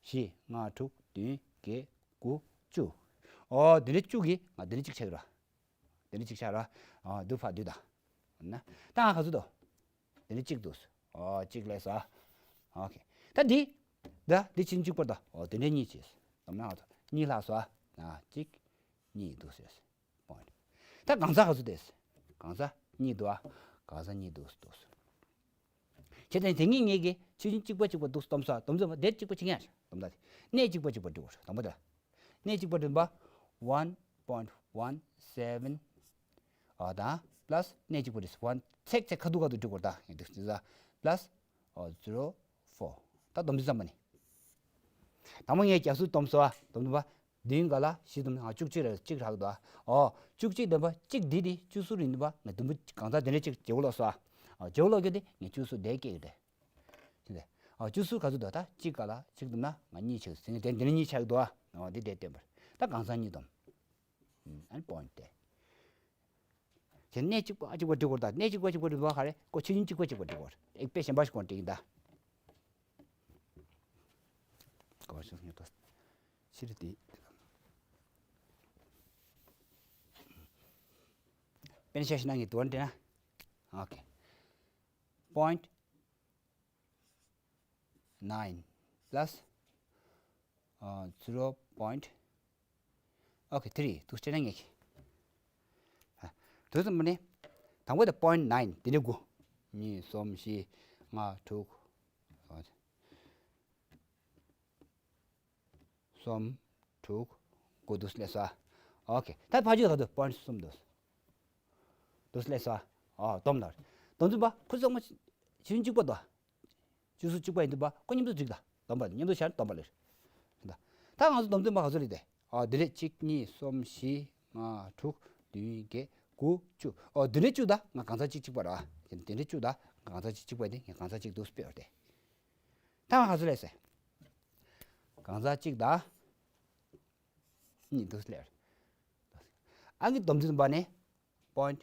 བཞི་ལྔ་དྲུག་བདུན་བརྒྱད་དགུ་བཅུ། ཨོ་དེ་འདྲ་བཅུ་གི་ང་དེ་འདྲ་གཅིག་ཆགས་ར། དེ་འདྲ་གཅིག་ཆགས་ར། ཨོ་དུ་ཕ་དུ་ད། ན་ད་ང་ག་ཚོད་དོ། དེ་འདྲ་གཅིག་འདུག་ཨོ་གཅིག་ལས་ས། ཨོ་ཁེ། ད་འདི། ད་འདི་ཕྱིན་གཅིག་པར་ད། ཨོ་དེ་འདྲ་གཉིས་བྱས། དམ་ན་ང་ཚོ་གཉིས་ལྷག་སོ། ཨ་གཅིག་གཉིས་འདུག་ཟེར། point། ད་གང་ཟག་ག་ཚོད་དེ། གང་ཟག་གཉིས་འདུག་ཨ། གང་ཟག་གཉིས་འདུག་འདུག་བྱས་ཙང་དེ་གཉིས་ངེད་ཀྱིས་ཆུ་ཆུང་གཅིག་པ་གཅིག་པ་འདུག་སྡོམ་ས་སྡོམ་ཚོད་པ་དེ་གཅིག་པ་གཅིག་ཡང་སྡོམ་ད་དེ། གནས་གཅིག་པ་གཅིག་པ་འགྲིག་བར་སྡོམ་པ་དེ་ལ། གནས་གཅིག་པ་འགྲིག་པ། one point one seven ཨ་དང་plus གནས་གཅིག་པ་འགྲིག་one ཚེག་ཚེག་ཁ་ཐུག་ཁ་ཐུག་འགྲིག་བར་ད་ངེད་འདུག་ཟེར་ས་plus ཨ་zero four ད་སྡོམ་ཚོད་ཙམ་པ་ནི། དང་པོ་ངས་རྒྱ་སུ་སྡོམ་སོ་ཨ་སྡོམ་ཚོད་པ། བདུན་ག་ལ་བཞི་སྡོམ་ང་བཅུ་གཅིག་རེད་གཅིག་རག་འདུག་ཨ། ཨོ་བཅུ་གཅིག་སྡོམ་པ་གཅིག་འདི་དེ་བཅུ་གསུམ་རེད་འདུག་པ་ང་བདུན་པོ་གང་ཟག་དེ་འདྲ་གཅིག་བརྗེ་བོ་ལོག་སོ་ཨ། ཨོ་བརྗེ་བོ་ལོག་རྒྱུ་དེ་ངས་བཅུ་གསུམ་དེ་སྐད་ཀྱི་རེད། ཨོ་བཅུ་གསུམ་ག་ཚོད་འདུག་ད་གཅིག་ག་ལ་གཅིག་སྡོམ་ན་ང་གཉིས་ཆགས་ཟིན་དེ་འདི་ནི་གཉིས་ཆགས་འདུག་ཨ། ཨོ་འདི་དེ་བསྟན་པར་ད་གང་ཟག་གཉིས་སྡོམ། ཨན་point དེ། དེ་གནས་གཅིག་པ་གཅིག་པ་འགྲིག་བར་ད་གནས་གཅིག་པ་གཅིག་པ་འགྲིག་བར་ག་རེ་ཀོ་ཆུ་ཆུང་གཅིག་པ་གཅིག་པ་འགྲིག་བར་ཨེག་པེ་གཞན་པ་ཞིག་གོང་འགྲིག་ཡིན་ད། གོ་ཤོག་ཉོ་ཏོ། ཕྱིར་དེ། པེན་ཤ་ཤི་ན་ངེས་དོན་དེ་ན། ཨོ་ཁེ། point nine plus ཨ་zero point okay three དུ་སྤྲད་ན་ངེས་ཀྱི། དུས་ཙམ་པ་ནི། དང་པོ་དེ་point nine དེ་ནི་དགུ། གཉིས་གསུམ་བཞི་ལྔ་དྲུག་གསུམ་དྲུག་དགུ་དུ་སླེབས་སོ། ཨོ་ཁེ། ད་ཕ་ཇུ་ག་དུ་point གསུམ་དུ། དུ་སླེབས་སོ། ཨོ་སྡོམ་ལ། སྡོམ་ཚུན་པ་ཁུ་ཚོགས་མ་ཆུན་གཅིག་པ་དོ། ཆུ་སུ་གཅིག་པ་ཡིན་དུ་པ་ཁོ་མཉམ་དུ་འགྲིག་ད། སྡོམ་པ་མཉམ་དུ་ཤར་སྡོམ་པ་ལེར། ད་ད་ང་ཚོ་སྡོམ་ཚུན་པ་ག་ཚོད་རེད་དེ། ཨོ་དེ་རེད་གཅིག་གཉིས་གསུམ་བཞི་ལྔ་དྲུག་བདུན་བརྒྱད་དགུ་བཅུ། ཨོ་དེ་རེད་བཅུ་ད་ང་གང་ཚ་གཅིག་གཅིག་པ་ར། དེ་རེད་བཅུ་ད་ང་གང་ཚ་གཅིག་གཅིག་པ་དེ་ངས་གང་ཚ་གཅིག་དུ་སྤེལ་བ་རེད། ད་ང་ག་ཚོད་ལས་སེ། གང་ཟག་གཅིག་དང་། གཉིས་འདུག་ལེར། ཨང་ཀི་སྡོམ་ཚུན་པ་ནི། point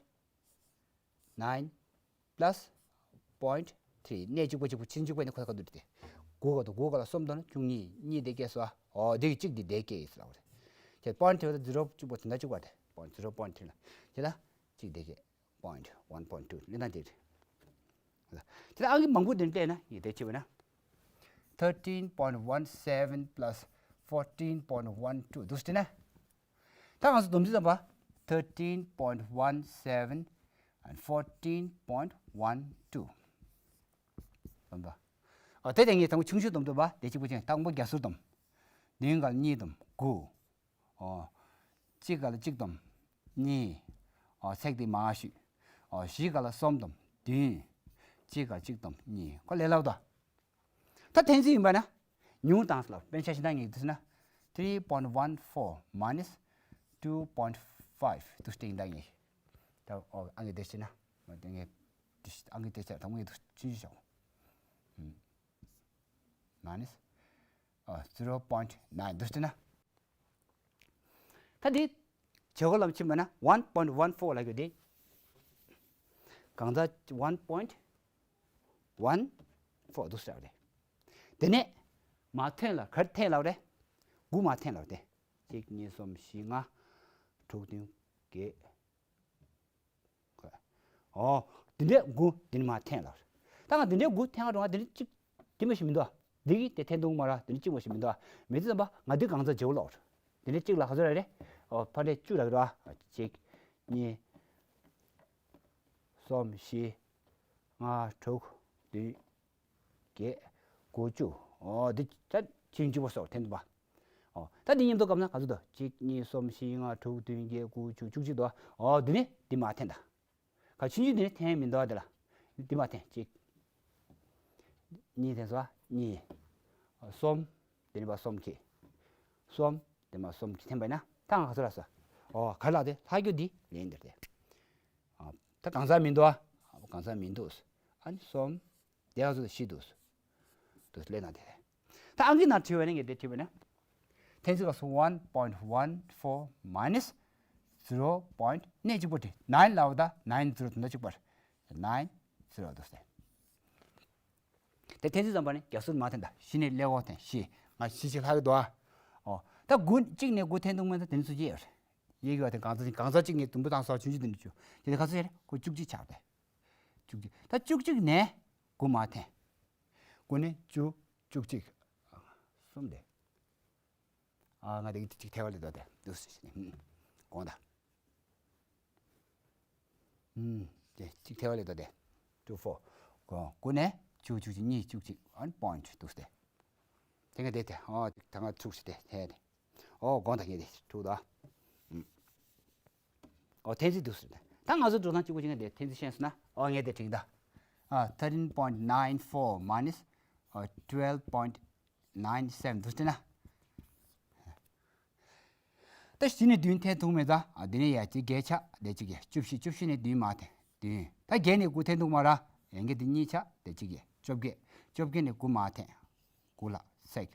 nine plus point ཁྱེད་གནས་གཅིག་པ་གཅིག་པ་ཆིག་གཅིག་པ་ནི་ཁོ་ཁ་ཐུག་དེ། དགུ་ག་དང་དགུ་ག་ལ་གསུམ་དང་ན་བཅུ་གཉིས་གཉིས་དེ་སྐྱེས་སོ། ཨོ་དེ་གི་གཅིག་དེ་དེ་སྐྱེས་ཡིན་ཟེར་ལབ་པ་རེད། ཁྱེད་པོའིན་ཊི་དེ་ཛི་རོ་གཅིག་པ་དེ་འདྲ་གཅིག་པ་རེད། པོའིན་ཊི་ཛི་རོ། པོའིན་ཊི་ལ་ཁྱེད་ད་གཅིག་དེ་སྐྱེས། པོའིན་ཊི་ཝན། པོའིན་ཊི་ཊུ་ལེན་ན་དེ་རེད། དེ་ལ་ཨང་ཀི་མང་པོ་དེ་འདྲ་སླེབས་ན་ཡིན་དེ་བྱས་པ་ན། Thirteen point one seven plus fourteen point one two འདུག་སེ་བྲིས་ན། ད་ང་ཚོ་སྡོམ་རྩིས་ཙམ་པ། Thirteen point one seven and fourteen point one two སྡོམ་པ། ཨ་དེ་དེ་ངས་དང་པོ་ཆུང་ཤོས་སྡོམ་སྡོམ་པ་དེ་གཅིག་པ་ཅན་དང་པོ་རྒྱ་ཟུར་སྡོམ། བདུན་ག་ལ་གཉིས་སྡོམ་དགུ། ཨོ། གཅིག་ག་ལ་གཅིག་སྡོམ། གཉིས། ཨོ་ཚེག་དེ་མར་བཤུས། ཨོ་བཞི་ག་ལ་གསུམ་སྡོམ། བདུན། གཅིག་ག་གཅིག་སྡོམ་གཉིས། ཁོ་ལས་སླ་པོ་འདུག་ད་འཐེན་རྩིས་ཡིན་པ་ན། ཉུང་དང་ལ་དཔེར་ན་ཆ་བཞག་ན་ངས་འདུག་ཟེར་ན། Three point one four minus two point five འདུག་སྟེ་ཡིན་ད་ངས། ད་ཨོ་ཨང་ཀི་དེ་བྱས་ན། ཨོ་དེ་ངས། ཨང་ཀི་དེ་བྱས་དང་པོ་ངས་འདུག་ཆུང་ཆུང་བྱ། ཨུམ། minus ཨ། zero point nine འདུག་ཟེར་ན། ད་འདི་བྱེད་སྒོ་ལམ་ཕྱིན་པ་ན་one point one four ལབ་རྒྱུ་དེ། གང་ཟག་one point one four འདུག་ཟེར་བ་རེད། དེ་ནས་མར་འཐེན་ལ་ག་རེ་འཐེན་ལབ་རེད། དགུ་མར་འཐེན་ལབ་རེད། གཅིག་གཉིས་གསུམ་བཞི་ལྔ། དྲུག་བདུན་བརྒྱད། ཨོ། འདི་འདྲས་དགུ་འདི་ནས་མར་འཐེན་ལབ་རེད། ད་ང་འདི་འདྲས་དགུ་འཐེན་ག་འགྲོ་ང་འདི་འདྲས་གཅིག་འདི་མ་ཞིག་མི་འདུག་འདི་གིས་དེ་འཐེན་འདུག་མ་ར། འདི་འདྲས་གཅིག་མ་ཞིག་མི་འདུག་མི་འདུག་ཙམ་པ་ང་འདི་གང་ཚ་བརྗེ་བོ་ལོག་རེད། འདི་འདྲས་གཅིག་ལ་ག་ཚོད་ར་རེད། ཨོ་ཕ་འདྲས་བཅུ་ར་ར། གཅིག་གཉིས། གསུམ། བཞི། ལྔ། དྲུག་བདུན། བརྒྱད། དགུ། བཅུ། ཨོ་འདི་ད་ཆིག་གཅིག་པ་སོགས་འཐེན་འདུག་པ། ཨོ་ད་འདི་མཉམ་དུ་བཀབ་ན་ག་ཚོད་འདུག་གཅིག་གཉིས། གསུམ། བཞི། ལྔ། དྲུག་བདུན། བརྒྱད། དགུ། བཅུ། བཅུ་གཅིག་འདུག་ཨོ་འདི་ནི་འདི་མར་འཐེན་ད། ག་ཆུང་ཆུང་འདི་ནི་འཐེན་མི་འདུག་དེ་ལ། འདི་མར་འཐེན། གཅིག་གཉིས་འཐེན་སོང་། གཉིས། གསུམ། འདི་ནི་པ་གསུམ་གྱིས། གསུམ། འདི་མར་གསུམ་གྱིས་འཐེན་པ་ཡིན་ན་ད་ང་ག་ཚོད་ལ་སོང་། ཨོ་ག་ལ་དེ་ལྷག་རྒྱུ་འདི་ལེན་འདིར་དེ། ཨ་ད་གང་ཟག་མི་འདུག་ཨ་གང་ཟག་མི་འདུག་ཨ་ནི་གསུམ། དེ་ག་ཚོད་བཞི་འདུག་འདུག་ལེན་ན་དེ་རེད། ད་ཨང་ཀི་ནང་བྲིས་པ་ནི་ངས་དེ་བྲིས་པ་ན། འཐེན་རྩིས་སྐབས་སུ་one point one four minus zero point གནས་གཅིག་པོ་བྲིས། nine ལབ་ད་nine zero དེ་འདྲ་གཅིག་པ་རེད། nine zero འདུག་སྟེ། དེ་འཐེན་རྩིས་ཙམ་པ་ནི་རྒྱ་ཟུར་མར་འཐེན་ད། བཞི་ནས་ཀླད་ཀོར་འཐེན། བཞི། ང་བཞི་ཞིག་ལྷག་གི་འདུག་ཨ། ཨོ་ད་དགུ་གཅིག་ནས་དགུ་འཐེན་འདུག་མིན་ད་དེ་ནི་སུ་སྐྱེ་ཡོད་རེད། ཡེ་གི་བ་དེ་གང་ཚ་གང་ཚ་གཅིག་ནས་དུམ་བུ་བཏང་སོགས་ཆུང་ཆུང་དེ་འདྲ་བཅུ། དེ་ནས་ག་ཚོད་ཡོད་རེད། དགུ་བཅུ་གཅིག་ཆགས་ཏེ། བཅུ་གཅིག་ད་བཅུ་གཅིག་ནས་དགུ་མར་འཐེན། དགུ་ནས་བཅུ། བཅུ་གཅིག་གསུམ་དེ། ཨ་ང་དེ་གཅིག་ཐལ་བ་ལས་ལྡོག་སྟེ་འདུག་ཟེར་ནས་དགོངས་དག་ཨུམ། དེ་གཅིག་ཐལ་བ་ལས་ལྡོག་སྟེ། two four དགོངས། དགུ་ནས་བཅུ། བཅུ་གཅིག་གཉིས། བཅུ་གཅིག་ཨན་པོའིན་ཊི་འདུག་སྟེ། དེ་ང་དེ་དེ་ཨོ་ད་ང་ཚུགས་སེ་དེ་དེ་དེ། ཨོ་དགོངས་དག་ངས་དེ་ཐུག་དོ། ཨུམ། ཨོ་འཐེན་རྩིས་འདུག་ཟེར་ཏེ། ད་ང་ཚོ་འགྲོ་སྟངས་གཅིག་པ་གཅིག་ནས་དེ་འཐེན་རྩིས་ཤེས་སོང་ན། ཨོ་ངས་དེ་དྲན་གི་ད། ཨ་thirteen point nine four minus ཨ་twelve point nine seven འདུག་སྟེ་ན། ད་བཞི་ནས་བདུན་འཐེན་ཐུབ་མེད་ད། ཨ་འདི་ནས་ཡ་གཅིག་བརྒྱད་ཆགས་དེ་གཅིག་གི་བཅུ་བཞི། བཅུ་བཞི་ནས་བདུན་མར་འཐེན་བདུན། ད་བརྒྱད་ནས་དགུ་འཐེན་ཐུབ་མ་ར། ཡང་གི་འདི་གཉིས་ཆགས་དེ་གཅིག་གི་བཅོ་བརྒྱད། བཅོ་བརྒྱད་ནས་དགུ་མར་འཐེན། དགུ་ལ་ཚེག་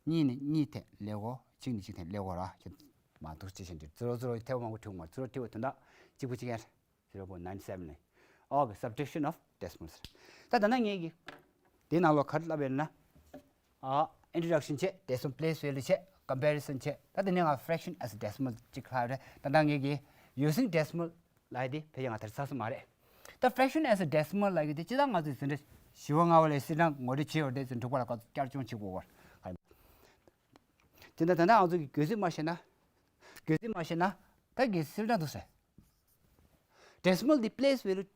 གཉིས་ནས་གཉིས་འཐེན་ཀླད་ཀོར། གཅིག་ནས་གཅིག་འཐེན་ཀླད་ཀོར་ར། ཁྱོད་མ་འདུག་ཅི་བྱེད་འདི་ཛི་རོ་ཛི་རོ་ཐལ་བ་མང་པོ་བྲིས་མ། ཛི་རོ་བྲིས་པ་དོན་དག་གཅིག་པུ་གཅིག་ཡང་རེད། zero point nine seven ནས། ཨོ་གི་subtraction of decimals། ད་ད་ནང་ངས་ཀྱི་དེའི་ནང་ལོགས་ག་རེ་ལབ་ཡོད་ན། ཨ་introduction བྱས། decimal place value བྱས། comparison བྱས། ད་དེ་ནས་ང་fraction as a decimal གཅིག་ལྷག་རེད། ད་ད་ངས་ཀྱི་using decimal ལབ་ཡ་དེ་ཕལ་ཆེར་ང་དེར་ཚར་ས་མ་རེད། ད་fraction as a decimal ལབ་ཡ་དེ་ཅི་ད་ང་ཚོས་ཟིན་བྲིས་བཞི་པ་ལྔ་པ་ལས་སིལ་གྲངས་ངོ་སྤྲོད་བྱས་ཡོད་རེད། ཟིན་དྲུག་པ་ལ་བསྐྱར་སྦྱོང་བྱེད་དགོས་པར། དེ་འདྲ་ད་ལྟ་ང་ཚོ་གི་བགོ་རྩིས་མ་ཤེས་ན། བགོ་རྩིས་མ་ཤེས་ན། ད་གི་སིལ་གྲངས་འདུག་ཟེར། decimal དེ་place value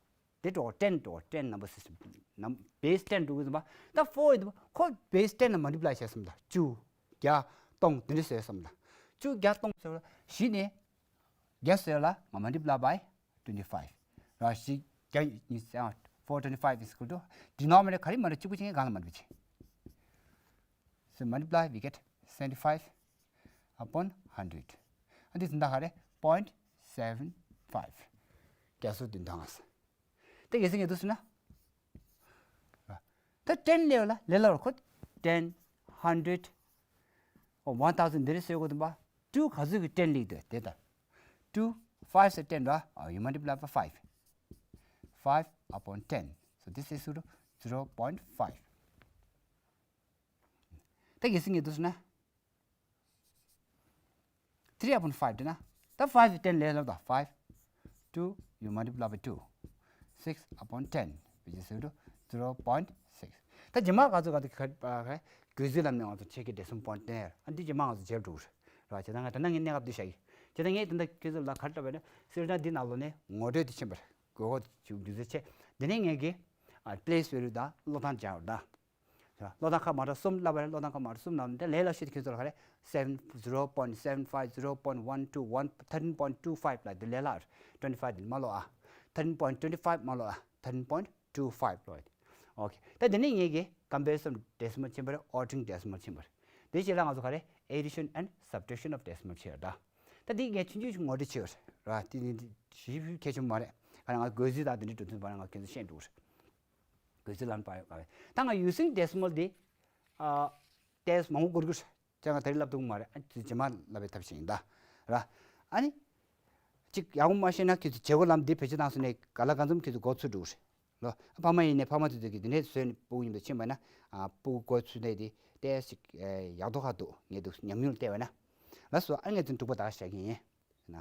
དེ་འགྲོ་ten འགྲོ། ten number system ནམ་base ten འགྲོ་གི་ཟིན་པ། ད་four ཡིན་པ་ཁོ་base ten ལ་multiply བྱས་སོང་ད། བཅུ། བརྒྱ། སྟོང་དེ་འདྲ་བཟོས་སོང་ད། བཅུ། བརྒྱ། སྟོང་ཟེར་བ་ལ་བཞི་ནས་བརྒྱ་བཟོས་ལ་ང་multiply by twenty five ར། བཞི་བརྒྱ་ཉི་ཤུ་རྩ་བརྒྱད། four twenty five is equal to denominator ག་རེ་མ་རེད། གཅིག་པུ་གཅིག་གི་སྒང་ལ་མ་འགྲིག་བྱེད། So multiply we get seventy five upon hundred. ཨ་འདི་ཟིན་ད་ག་རེ། point seven five རྒྱ་སོ་བདུན་དང་ཨ་ས། དེ་གལ་སྲིད་ངས་འདུག་ཟེར་ན། ད་ten ལེའོ་ལ་ལེ་ལ་རོ་ཁོ། ten hundred one thousand འདི་རེ་ཟེར་དགོས་དུ་པ། two ག་ཚོད་ཀྱི་ten ལེགས་འདུག་དེ་ལྟར། two five ཟེར་ten ར། ཨ་you multiply by five. Five upon ten. So this is equal to zero point five། ད་གལ་སྲིད་ངས་འདུག་ཟེར་ན། three upon five བྲིས་ན། ད་five ten ལས་སླ་པོ། five two you multiply by two six upon ten which is equal to zero point six། ད་རྗེས་མ་ག་ཚོད་ག་ཚོད་ག་ག་བགོ་རྩིས་ལམ་ནས་ང་ཚོ་ཆེད་ཀྱི་decimal point སྟོན་ཡ། ཨ་འདི་རྗེས་མ་ང་ཚོ་བྱེད་འགྲོ་གི་རེད། བྱས་ཙང་ང་ད་ལྟ་ངས་གནས་སྐབས་འདི་བཞག་གི། བྱས་ཙང་ངས་ད་ལྟ་ཁྱེད་ཚོ་ལ་ག་རེ་བསླབས་པ་ཡིན་ན། སེལ་ན་འདི་ནང་ལོགས་ནས་ངོ་སྤྲོད་འདི་ཕྱིན་པ་རེད། དགོས་མཁོ་འདི་ཚོ་བྱས། འདི་ནས་ངས་ཀྱི་ཨ་place value དང་ཀློག་སྟངས་སྦྱར་བ་དང་། བློ་ཐང་ཁ་མ་འདྲ་གསུམ་བསླབ་པ་རེད། བློ་ཐང་ཁ་མ་འདྲ་གསུམ་ནང་དེ་ལས་སླ་ཤོས་དེ་ཁྱོད་ཚོ་ལ་ག་རེ། seven zero point seven five zero point one two one thirteen point two five ལ་དེ་ལས་སླ་རེད། twenty five དེ་མ་ཀློག་ཨ། thirteen point twenty five མ་ཀློག་ཨ། thirteen point two five ཀློག་ཨ། ཨོ་ཁེ། ད་དེ་ནས་ངས་ཀྱི་comparison decimal ཕྱིན་པ་རེད། ordering decimal ཕྱིན་པ་རེད། དེ་རྗེས་ལ་ང་ཚོ་ག་རེ། addition and subtraction of decimal ཕྱིན་རེད། ད་དེ་ངས་ཆུང་ཆུང་ཞིག་ངོ་སྤྲོད་བྱས་རེད། དེ་ནི་ཞིབ་ཞིབ་གལ་ཆེན་པོ་མ་རེད། ག་རེ་ང་བགོ་རྩིས་དང་དེ་འདྲའི་འགྲོ་དུས་པ་ང་ཁྱོད་ཚོ་ཤེས་འགྲོ་རེད། བགོ་རྩིས་ལམ་པ་ཡོད་པ་རེད། ད་ང་using decimal དེ་ཨ་test མང་པོ་འགོར་གི་རེད། ཅང་ང་ད་རེས་བསླབ་ཐུབ་ཀྱི་མ་རེད། ཨ་ཙི་རྗེས་མ་བསླབ་པའི་ཐབས་ཤེས་ཡིན་ད་ར། ཨ་ནི་ཅིག་ཡག་པོ་མ་ཤེས་ན་ཁྱེད་ཚོ་བྱེད་སྒོ་ལམ་འདི་བེད་སྤྱོད་བཏང་སོང་ནས་ག་ལ་གང་འཚམ་ཁྱེད་ཚོ་མགོ་ཚོས་འགྲོ་གི་རེད་ལོ། ཨ་ཕ་མ་ཡིན་ནས་ཕ་མ་དེ་ཚོ་གིས་འདི་འདྲས་བཟོས་ནས་སྤུ་གུ་ཡིན་པ་ཕྱིན་པ་ན། ཨ་སྤུ་གུ་མགོ་ཚོས་ནས་དེ་test ཅིག་ཡག་ཐོག་ཁ་འདུག་ངས་འདུག་ཉམས་མྱོང་བལྟས་པ་ན། ལགས་སོ། ཨ་ངས་ཚོ་འབྲུག་པ་ད་ག་བཞག་གི་ཡིན་ན།